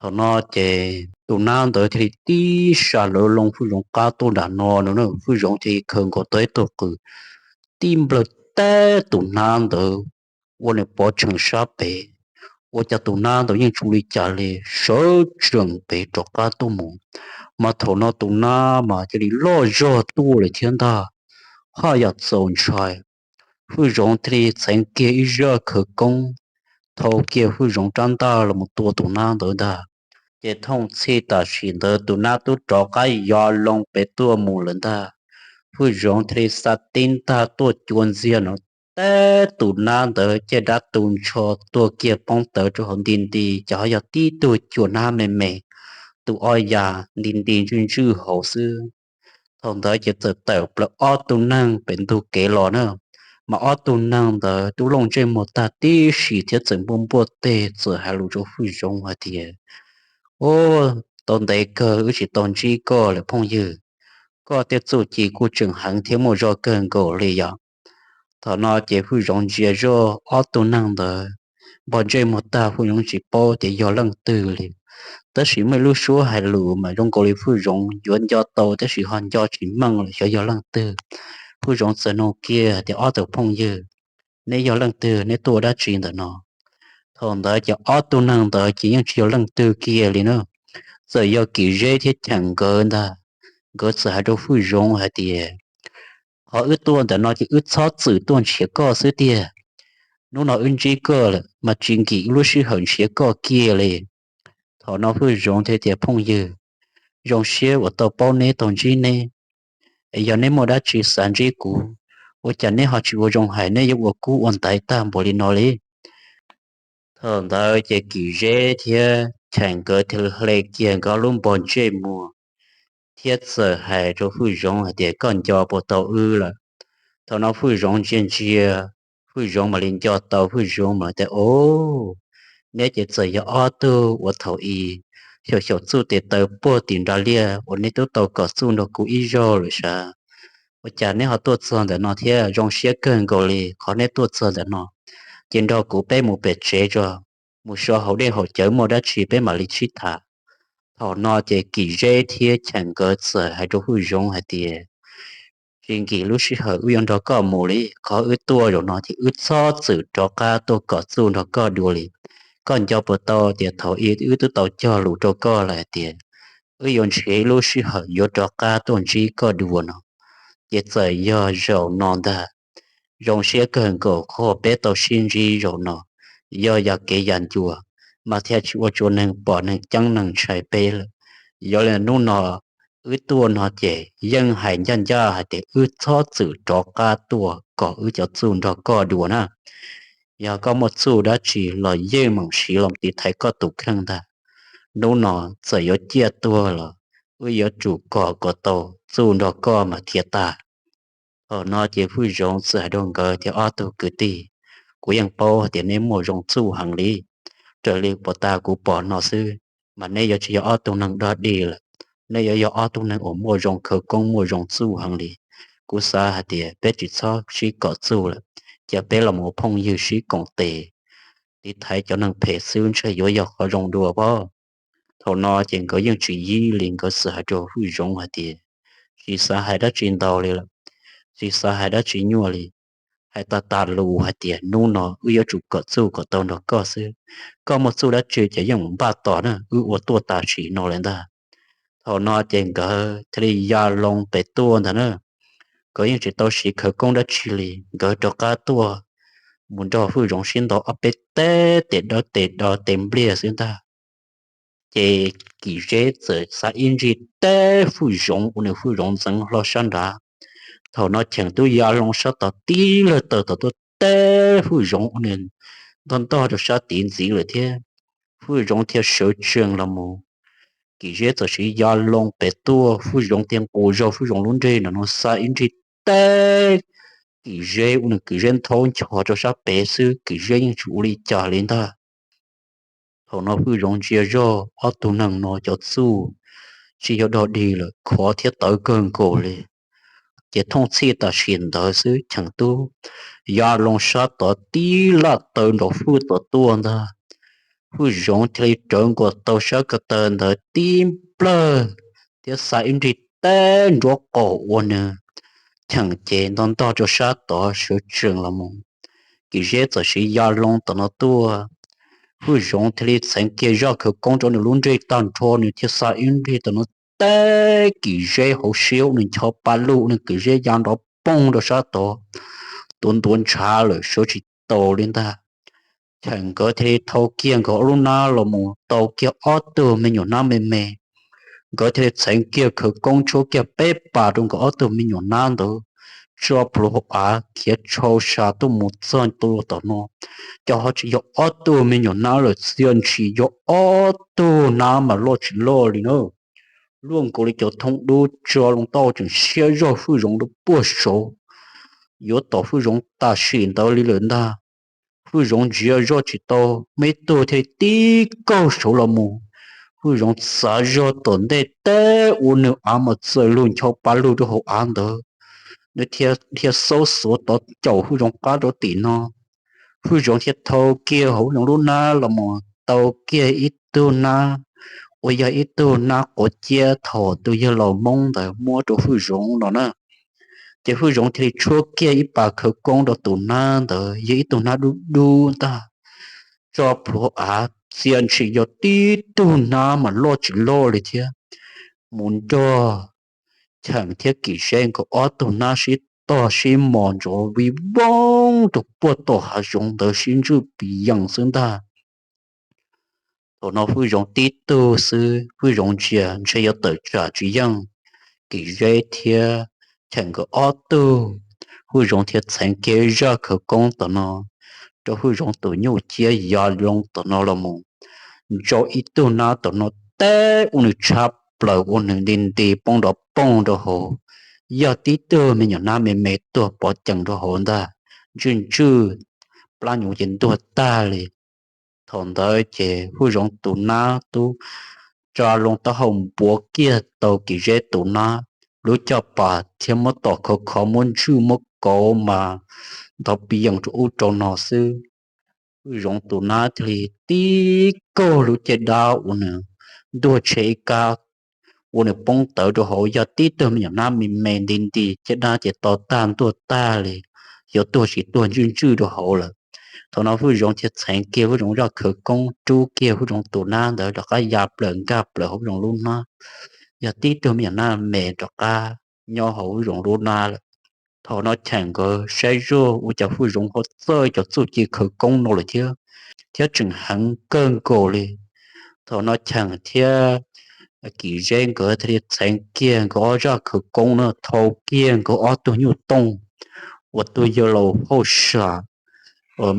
Thaum no ces tus nab ntawd thiaj li tib sam lawv loo Hwj Zoov qab tuaj nram no no na, Hwj Zoov thiaj li khaws nkaus tau ib tug qws tib nplawg teb tus nab ntawd ua nws pov tsheem sab pem. Ua cas tus nab ntawd yeej tsis ua li cas li, sawv tsees pem rov qab tuaj mus. Mas thaum no tus nab mas cia li loj zog tuaj lawm thiab ntag, haj yam txaus ntshai. Hwj Zoov thiaj li txheev kiag ib zaj khawv koob, thau kiag Hwj Zoov rab ntaj los mus tua tus nab ntawd ntag. Ces thooj txhij tam sim ntawd tus nab twb rov qab yov loo pem tuaj mus lawm ntag. Hwj Zoov thiaj li xa tib ntaj tuaj cua ntxiag no, teb tus nab ntawd caj dab tu nrho tuag kiag poob tawv rau hauv nti nti, ces ho yog tib tug cua nab me me, tus ob yam nti nti ntswj ntswj hauv xwb. Thaum ntawd ces txawm tawm plaws ob tug neeg pem ntug kev los na, mas ob tug neeg ntawd twb looj ntsej muag tag tib si thiab txawm npuaj npuaj teg txawm hais lus rau Hwj Zoov hais tias, Ub, tau ntev kawg wb tsis tau ntsib koj lawm phooj ywg. Koj tej txuj ci kuj tseem heev thiab muaj zog kawg nkaus li yom. Thaum no ces Hwj Zoov ntsia zoj ob tug neeg ntawd, npog ntsej muag tag Hwj Zoov tsis paub tias yog leej twg li. Tab sis muaj ib lub suab hais lus mas zoo nkaus li Hwj Zoov yuav nco tau tab sis ho nco tsis meej lawm xyov yog leej twg. Hwj Zoov txawm nug kiag tias, Ob tug phooj ywg, neb yog leej twg, neb tuaj ua dab tsi ntawm no? Thaum ntawd ces ob tug neeg ntawd ces yeej tsis yog leej twg kiag li na, txawm yog Kim Zeb thiab Cheem nkawd ntag. Nkawd txawm hais rau Hwj Zoov hais tias, Qhov wb tuaj ntawm no ces wb txhob txwm tuaj nrhiav koj xwb tiag. Hnub no wb ntsib koj lawm mas tsis nkim wb lub sij hawm nrhiav koj kiag li. Thaum no Hwj Zoov thiaj tias, Phooj ywg, zoo siab uas tau paub neb tau ntsib neb. Es yog neb muaj dab tsi xav ntsib kuv, ua cas neb ho tsis ua zoo hais neb yuav ua kub ua ntaiv tag npaum li no li? Thaum ntawd ces Kim Zeb thiab Cheem nkawd thiaj li hle kiag nkawd lub npog ntsej muag thiab txawm hais rau Hwj Zoov hais tias, Koj nco puas tau wb lawm? Thaum no Hwj Zoov ntsia ntsia, Hwj Zoov mam li nco tau, Hwj Zoov mam tias, Au, neb ces txawm yog ob tug uas thaum i xyaum xyaum txuj tes taw puag tim nra liaj uas neb twb tau kom txuj nrog kuv ib zaug lawm sav. Ua cas neb ho tuaj txog ntawm no thiab? Zoo siab kawg nkaus li qhov neb tuaj txog ntawm no, ces nrog kuv peb mus pem tsev tso, mus so hauv dej haus cawv muaj dab tsi peb mam li sib tham. Thaum no ces Kim Zeb thiab Cheem nkawd txawm hais rau Hwj Zoov hais tias, Tsis nkim lub sij hawm wb yuav nrog koj mus li, qhov wb tuaj zaum no ces wb txhob txwm rov qab tuaj kom txuj nrog koj dua li. Koj nco puas tau tias thaum i wb twb tau cog lus rau koj lawm hais tias wb yuav nrhiav ib lub sij hawm yuav rov qab tuaj ntsib koj dua no. Ces txawm yog zaum no ntag, zoo siab kawg nkaus qhov peb tau sib ntsib zaum no. Yog yam kev yam ncua, mas thiaj tsis ua rau neeg pom neeg ceeb neeg ntshai peb lawm. Yog li hnub no wb tuaj no ces yeej hais ncaj ncaj hais tias wb txhob txwm rov qab tuaj kom wb cov txuj nrog koj dua na. Yog koj muaj txuj dab tsi los yeej meem siv los tiv thaiv koj tus kheej ntag. Hnub no txawm yuav ciaj tuag los wb yuav tsum kom kom tau txuj nrog koj mas thiaj tag. Thaum no ces Hwj Zoov txawm hais rau nkawd tias, Ob tug kwv tij, kuv yeej paub tias neb muaj zoo txuj heev li. Raws li puag ta kuv pom no xwb, mas neb yuav tsis yog ob tug neeg dog dig lawm, neb yuav yog ob tug neeg uas muaj zoo khawv koob muaj zoo txuj heev li. Kuv xav hais tias peb tsis txhob sib kom txuj lawm, cia peb los mus ua phooj ywg sib koom tes, tiv thaiv cov neeg phem xwb ntshe yuav yog qhov zoo dua pob. Thaum no ces nkawd yeej tsis yib li, nkawd txawm hais rau Hwj Zoov hais tias, Tsis xav hais dab tsi ntau li lawm, tsis xav hais dab tsi nyuaj li. Hais tag tas lus hais tias, Hnub no wb yuav tsum kom txuj kom tau nrog koj xwb. Koj muaj txuj dab tsi ces yeej mus npaj tos na, wb ua tuaj tam sim no lawm ntag. Thaum no ces nkawd thiaj li ya loo pem tuaj ntag na. Nkawd yeej tsis tau siv khawv koob dab tsi li, nkawd rov qab tuaj mus nrog Hwj Zoov sib ntaus ob peb teg, tes dawb tes do tes npliag xwb ntag. Ces Kim Zeb txawm xa ib ntsig teb Hwj Zoov ua nws Hwj Zoov ntxeev hlo sab nrad. Thaum no Cheem Tub ya loo sab tod tib lawg taw tom tuaj teb Hwj Zoov ua nws ntog ntog rau sab tid ntxiv lawm thiab. Hwj Zoov thiaj sawv tsees los mus. Kim Zeb txawm siv ya loo pem tuaj, Hwj Zoov thiaj nqus zog Hwj Zoov lub nrig no no xa ib ntsig teb Kim Zeb ua nws Kim Zeb nthaub nchos rau sab pem xwb, Kim Zeb yeej tsis ua li cas li ntag. Thaum no Hwj Zoov ntsia zog ob tug neeg no cov txuj tsis yog dog dig lawm, khov thiab tawv kawg nkaus li. Ces thooj txhij tam sim ntawd xwb Cheem Tub ya loo sab tod tib laj taw nrov fwj tom tuaj ntag. Hwj Zoov thiaj li rawv nkaus tau sab ko taw ntawd tib nplawg thiab xa ib nrig teb nruab qaum ua nws Cheem ces ntog ntog rau sab tod sawv tsees los mus. Kim Zeb txawm siv ya loo tom no tuaj. Hwj Zoov thiaj li txheev kiag zaj khawv koob rau nws lub nrig tag nrho, nws thiaj xa ib nrig tom no teb Kim Zeb hauv siab, nws ncho pa lug, nws Kim Zeb ya nrov poog rau sab tod, tuav ntuav ntshav lawm sawv tsis tau li ntag. Cheem nkawd thiaj li thau kiag nkawd ob lub hnab los mus tau kiag ob tug me nyuam hnab me me. Nkawd thiaj li txheev kiag khawv koob tshuab kiag peb pas rau nkawd ob tug me nyuam hnab ntawd, tso plhuav hauv av khiav tshau sa tuaj mus txog ntua tom no. Ces ho tsis yog ob tug me nyuam hnab lawm, txia ntshis yog ob tug hnab mas loj tsis loj li na. Luaj nkaus li cov thoob dub tso loo tau tseem siab zog Hwj Zoov rau puag saud, yuav tom Hwj Zoov tam sim ntawd li lawm ntag. Hwj Zoov ntsia zoj tsis tau, muaj ib tug thiaj li tib kaug saud los mus. Hwj Zoov txav zog tom ntej teb ua nws av mas txawm lug ncho pa lug rau hauv av ntawd, nws dhia xaub xuav tod caum Hwj Zoov qab rau tim no. Hwj Zoov thiaj thau kiag hauv Hwj Zoov lub hnab los mus tau kiag ib tug hnab uas yog ib tug hnab quav ciab thaum tus yawg laus Hmoob ntawd muab rau Hwj Zoov no na. Ces Hwj Zoov thiaj li tshuab kiag ib pas khawv koob rau tus hnab ntawd, yog ib tug hnab dub dub ntag, tso plhuav av, txia ntshis yog tib tug hnab mas loj tsis loj li thiab, mus nrog Cheem thiab Kim Zeb nkawd ob tug hnab sib tog sib mos ntsoov vij voog rau puag tom hav zoov ntawd sib ntswj pis yees xwb ntag. Thaum no Hwj Zoov tib tug xwb, Hwj Zoov ntsia ntshe yuav tawm tsam tsis yeej Kim Zeb thiab Cheem nkawd ob tug. Hwj Zoov thiaj txheev kiag zaj khawv koob tom no rau Hwj Zoov tus nyuj ciab ya loo tom no los mus, ntsau ib tug hnab tom no teb ua nws tshab plaws ua nws nti nti poob nrov poog rau hauv. Yog tib tug me nyuam hnab me me tuag pov cees rau hauv ntag, ntswj ntswj, plab nyuv ces ntuag tag li. Thaum ntawd ces Hwj Zoov tus nab tub tsa loo taub hau npuav kiag tau Kim Zeb tus nab lub caj pas thiab muab tom khov khov muab ntswj muab kauv mas ntov pis yees rau ub rau no xwb. Hwj Zoov tus nab thiaj li tib kaug lub caj dab ua nws ntuag tshe ib kab, ua nws poob tawv rau hauv. Yog tib tug me nyuam nab me me nti nti, caj dab ces to tag ntuag tag li, yuav tuag tsis tuag ntswj ntswj rau hauv lawm. Thaum no Hwj Zoov thiaj txheev kiag Hwj Zoov zaj khawv koob rub kiag Hwj Zoov tus nab ntawd rov qab ya plaws nkag plaws hauv Hwj Zoov lub hnab, yog tib tug me nyuam nab me rov qab nyob hauv Hwj Zoov lub hnab lawm. Thaum no Cheem nkawd saib zoj ua cas Hwj Zoov ho txawj cov txuj ci khawv koob no lawm thiab, thiab tseem heev kawg nkaus li. Thaum no Cheem thiab Kim Zeb nkawd thiaj li txheev kiag nkawd ob zaj khawv koob no thau kiag nkawd ob tug nyuj tooj uas tus yawg laus hauj sam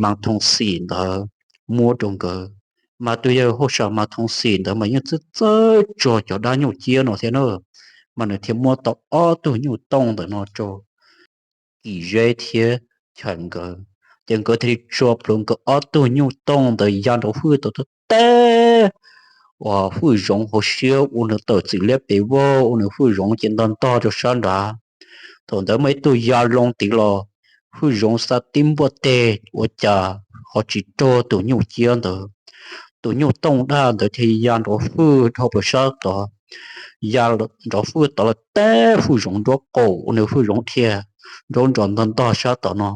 Mas Thoo Xim ntawd muab rau nkawd. Mas tus yawg hauj sam Mas Thoo Xim ntawd mas yeej txawj txawj tso cov dab nyuj ciab no thiab na, mas nws thiaj muab tau ob tug nyuj tooj ntawm no rau Kim Zeb thiab Cheem nkawd. Ces nkawd thiaj li tso plhuav nkawd ob tug nyuj tooj ntawd ya nraud fwj tau tuaj teb uas Hwj Zoov hauv siab ua nws tawm txim liab pes vog ua nws Hwj Zoov ces ntog ntog rau sab nrad. Thaum ntawd muaj ib tug ya loo tid los Hwj Zoov xa tib npuaj teg ua cas ho tsis raug tus nyuj ciab ntawd. Tus nyuj tooj daj ntawd thiaj ya nraud fwj dhau plaws sab tod, ya nraud fwj tod los teb Hwj Zoov nruab qaum ua nws Hwj Zoov dhia nraub nrog ntog ntog sab tod no.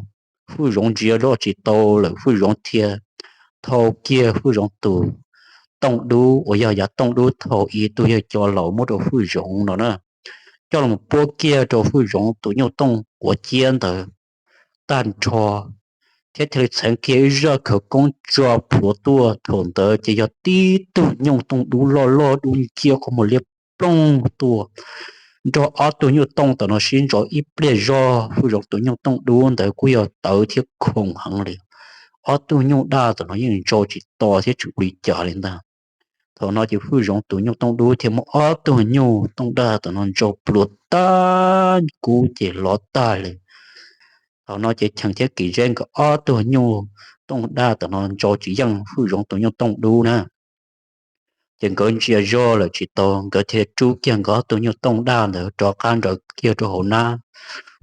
Hwj Zoov ntsia zoj tsis tau lawm Hwj Zoov thiaj thau kiag Hwj Zoov tus tooj dub uas yog yav tooj dub thaum ub tus yawg cov laus muab rau Hwj Zoov no na, coj los puab kiag rau Hwj Zoov tus nyuj tooj quav ciab ntawd tag nrho, thiab thiaj li txheev kiag ib zaj khawv koob tso plhuav tuaj. Thaum ntawd ces yog tib tug nyuj tooj dub loj loj dub nciab qhov muag liab ploog tuaj nrog ob tug nyuj tooj tam no sib ntso ib pliag zog. Hwj Zoov tus nyuj tooj dub ntawd kuj yog tawv thiab khoom heev li. Ob tug nyuj daj tam no yeej ntso tsis to thiab tsis ua li cas li ntag. Thaum no ces Hwj Zoov tus nyuj tooj dub thiaj muab ob tug nyuj tooj daj tam no ntso plhuav tag kub ces lov tag li. Thaum no ces Cheem thiab Kim Zeb nkawd ob tug nyuj tooj daj tam no ntso tsis yeej Hwj Zoov tus nyuj tooj dub na. Ces nkawd ntsia zog lawm tsis tau, nkawd thiaj rub kiag nkawd ob tug nyuj tooj daj ntawd rov qab nraws kiag rau hauv hnab.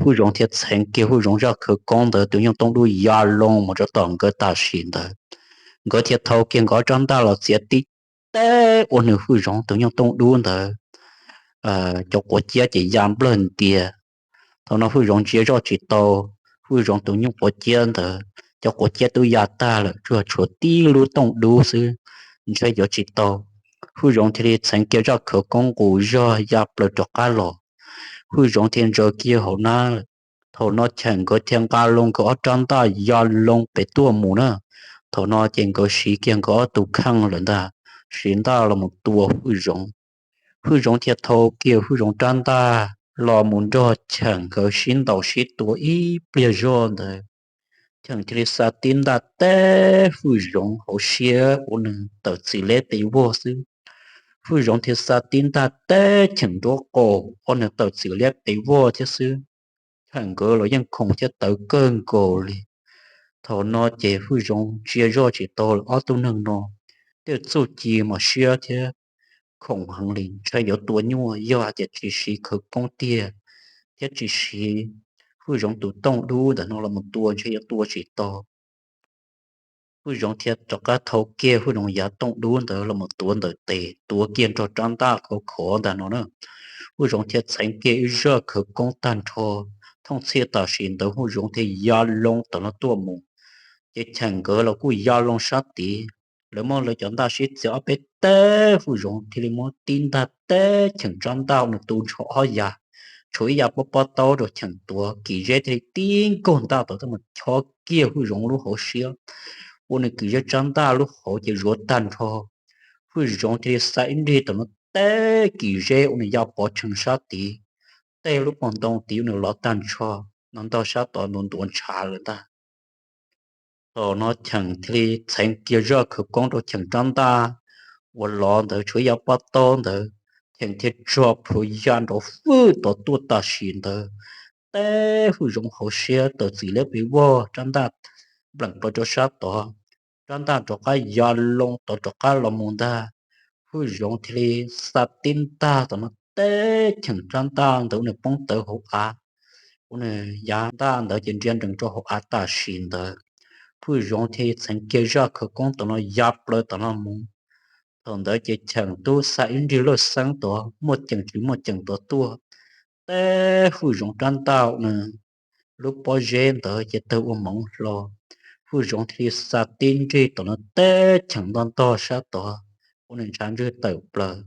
Hwj Zoov thiaj txheev kiag Hwj Zoov zaj khawv koob ntawd tus nyuj tooj dub ya loo mus rau tom nkawd tam sim ntawd. Nkawd thiaj thau kiag nkawd ob rab ntaj los txiav tib teb ua nws Hwj Zoov tus nyuj tooj dub ntawd cov quav ciab ces ya nplawg ntias. Thaum no Hwj Zoov ntsia zoj tsis tau, Hwj Zoov tus nyuj quav ciab ntawd cov quav ciab twb ya tag lawm, tsuas tshuav tib lub tooj dub xwb, ntshai yuav tsis tau. Hwj Zoov thiaj li txheev kiag zaj khawv koob nqus zog ya plaws rov qab los. Hwj Zoov thiaj ntsaws kiag hauv hnab. Thaum no Cheem nkawd thiaj nqa loo nkawd ob rab ntaj ya loo pem tuaj mus na. Thaum no ces nkawd siv kiag nkawd ob tug kheej lawm ntag, siv ntaj los mus tua Hwj Zoov. Hwj Zoov thiaj thau kiag Hwj Zoov rab ntaj los mus nrog Cheem nkawd sib ntaus sib tua ib pliag zog ntawd. Cheem thiaj li xa tib ntaj teb Hwj Zoov hauv siab ua nws tawm txim liab pes vog xwb. Hwj Zoov thiaj xa tib ntaj teb Cheem nruab qaum ua nws tawm txim liab pes vog thiab xwb. Cheem nkawd los yeej khoom thiab tawv kawg nkaus li. Thaum no ces Hwj Zoov ntsia zoj tsis tau lawm, ob tug neeg no tej txuj ci mas siab thiab khoom heev li, ntshai yuav tua nyuaj, yog hais tias tsis siv khawv koob tiag thiab tsis siv Hwj Zoov tus tooj dub ntawm no los mus tua ntshai yuav tua tsis tau. Hwj Zoov thiaj rov qab thau kiag Hwj Zoov yav tooj dub ntawd los mus tuav ntawm tes, tuav kiag nrog rab ntaj khov khov ntag no na. Hwj Zoov thiaj txheev kiag ib zaj khawv koob tag nrho, thooj txhij tam sim ntawd Hwj Zoov thiaj ya loo tom no tuaj mus. Ces Cheem nkawd los kuj ya loo sab tid, lawv muab lawv cov ntaj sib txiav ob peb teb, Hwj Zoov thiaj li muab tib ntaj teb Cheem rab ntaj ua nws tu nrho ob yav, tshuav ib yav pob pob taub rau Cheem tuav. Kim Zeb thiaj li tib nkaug ntaj tom tuaj mus chob kiag Hwj Zoov lub hauv siab, ua nws Kim Zeb rab ntaj lub hauv ces zuav tag nrho. Hwj Zoov thiaj li xa ib nrig tom no teb Kim Zeb ua nws ya pov tsheej sab tid, tej lub pog ntoo tid ua nws lov tag nrho, no ntog sab tod ntuav ntuav ntshav lawm ntag. Thaum no Cheem thiaj li txheev kiag zaj khawv koob rau Cheem rab ntaj uas lov ntawd tshuav ib yav pob taub ntawd, Cheem thiaj tso plhuav ya nraud fwj tod tuaj tam sim ntawd, teb Hwj Zoov hauv siab tawm txim liab pes vog, rab ntaj npleem plaws rau sab tod, rab ntaj rov qab ya loo tod rov qab los mus ntag. Hwj Zoov thiaj li xa tib ntaj tom no teb Cheem rab ntaj ntawd ua nws poob tawv hauv av, ua nws yav ntaj ntawd ces nria nrees rau hauv av tam sim ntawd. Hwj Zoov thiaj li txheev kiag zaj khawv koob tom no ya plaws tom no mus. Thaum ntawd ces Cheem tub xa ib nrig lawj xeeb tod muaj ceem tsis muaj ceem tod tuaj, teb Hwj Zoov rab ntaj ua nws lub pob zeb ntawd ces tawg ua hmoov hlo. Hwj Zoov thiaj li xa tib nrig tom no teb cheem ntog ntog sab tod, ua nws ntshav ntswg tawm plaws.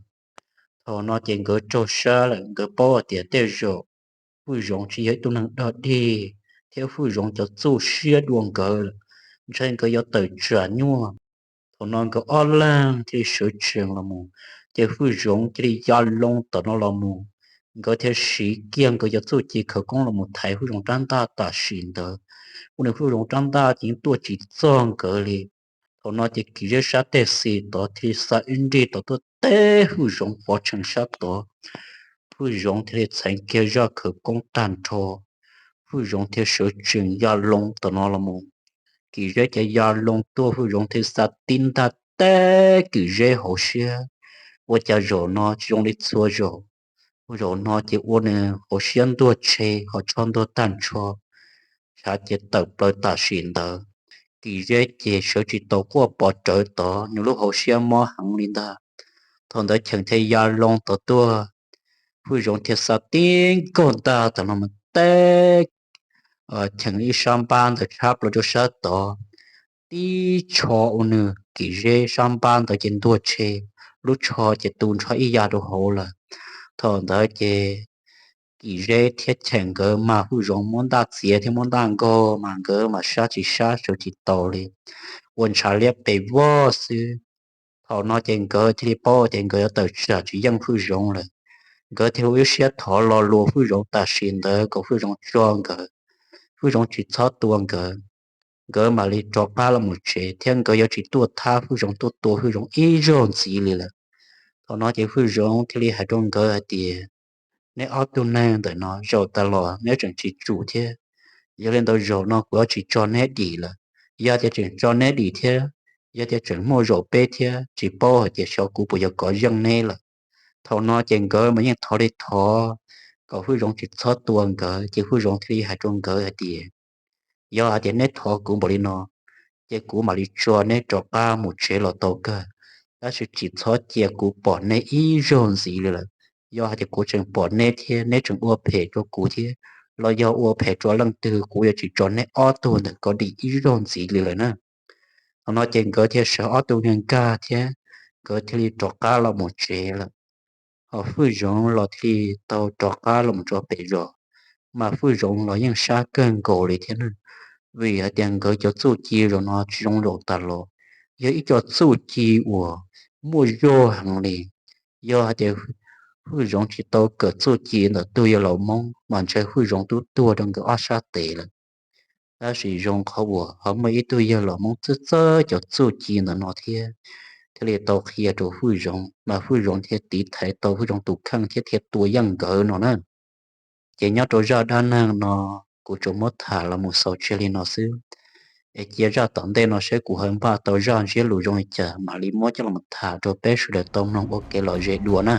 Thaum no ces nkawd raug sab lawm, nkawd paub hais tias tej zaum Hwj Zoov tsis yog ib tug neeg dog dig, thiab Hwj Zoov cov txuj siab dua nkawd lawm, ntshai nkawd yuav tawm tsam nyuaj. Thaum no nkawd ob leeg thiaj li sawv tsees los mus, ces Hwj Zoov cia li ya loo tom no los mus. Nkawd thiaj siv kiag nkawd cov txuj ci khawv koob los mus thaiv Hwj Zoov rab ntaj tam sim ntawd. Ua nws Hwj Zoov rab ntaj ces yeej tuaj tsis txog nkawd li. Thaum no ces Kim Zeb sab teg xis tod thiaj li xa ib nrig tod tuaj teb Hwj Zoov pov tseg sab tod. Hwj Zoov thiaj li txheev kiag zaj khawv koob tag nrho, Hwj Zoov thiaj sawv tsees ya loo tom no los mus. Kim Zeb ces ya loo tuaj, Hwj Zoov thiaj xa tib ntaj teb Kim Zeb hauv siab. Ua cas zaum no tsis zoo li txhua zaum, zaum no ces ua nws hauv siab ntuag tshe ho tsho ntuag tag nrho, ntshav ces tawm plaws tam sim ntawd. Kim Zeb ces sawv tsis tau, quaj pov rawv tod, nws lub hauv siab mob heev li ntag. Thaum ntawd Cheem thiaj ya loo tod tuaj, Hwj Zoov thiaj xa tib nkaug ntaj tom no mus teb Cheem ib sab npab ntawd tshab plaws rau sab tod, tib tsho ua nws Kim Zeb sab npab ntawd ces ntuag tshe, lub tsho ces tu nrho ib ya rau hauv lawm. Thaum ntawd ces Kim Zeb thiab Cheem nkawd mas Hwj Zoov muab ntaj txiav thiab muab ntaj nkaug mas nkawd mas sab tsis sab sawv tsis tau li, ua ntshav liab pes vog xwb. Thaum no ces nkawd thiaj li paub tias nkawd yuav tawm tsam tsis yeej Hwj Zoov lawm. Nkawd thiaj ua ib siab thov lo lus Hwj Zoov tam sim ntawd kom Hwj Zoov tso nkawd, Hwj Zoov tsis txhob tua nkawd, nkawd mam li rov qab los mus tsev thiab nkawd yuav tsis tuaj thab Hwj Zoov, tuaj tua Hwj Zoov ib zaug ntxiv li lawm. Thaum no ces Hwj Zoov thiaj li hais rau nkawd hais tias, neb ob tug neeg ntawm no zaum tas los neb tseem tsis tsum thiab, yog li ntawd zaum no kuv yuav tsis tso neb dim lawm. Yog tias tseem tso neb dim thiab, yog tias tseem muaj zaum peb thiab, tsis paub hais tias xyov kuv puas yuav kov yeej neb lawm. Thaum no ces nkawd mas yeej thov li thov kom Hwj Zoov tsis txhob tua nkawd, ces Hwj Zoov thiaj li hais rau nkawd hais tias, yog hais tias neb thov kuv npaum li no, ces kuv mam li tso neb rov qab mus tsev los tau kawg, tab sis tsis txhob cia kuv pom neb ib zaug ntxiv li lawm. Yog hais tias kuv tseem pom neb thiab neb tseem ua phem rau kuv thiab, los yog ua phem rau leej twg, kuv yuav tsis tso neb ob tug ntawm ko dim ib zaug ntxiv li lawm na. Thaum no ces nkawd thiaj sawv ob tug nkag thiab nkawd thiaj li rov qab los mus tsev lawm. Ho Hwj Zoov los thiaj li tau rov qab los mus rau pem zos, mas Hwj Zoov los yeej sab kawg nkaus li thiab na, vim hais tias nkawd cov txuj ci zaum no tsis zoo zaum tas los, yog ib co txuj ci uas muaj zog heev li. Yog hais tias Hwj Zoov tsis tau kawm txuj ci ntawm tug yawg laus Hmoob mas ntshe Hwj Zoov twb tuag rau nkawd ob sab tes lawm. Tab sis zoo qhov uas ho muaj ib tug yawg laus Hmoob txawj txawj cov txuj ci ntawm no thiab, thiaj li tau qhia rau Hwj Zoov, mas Hwj Zoov thiaj tiv thaiv tau Hwj Zoov tus kheej thiab thiaj tua yeej nkawd no na. Ces nyob rau zaj dab neeg no kuv tsuas muab tham los mus xaus tseg li no xwb, es cia zaj tom ntej no saib kuv ho npaj tau zaj ntsiab lus zoo li cas mam li muab coj los tham rau peb sawv daws tau mloog ua kev lom zem dua na.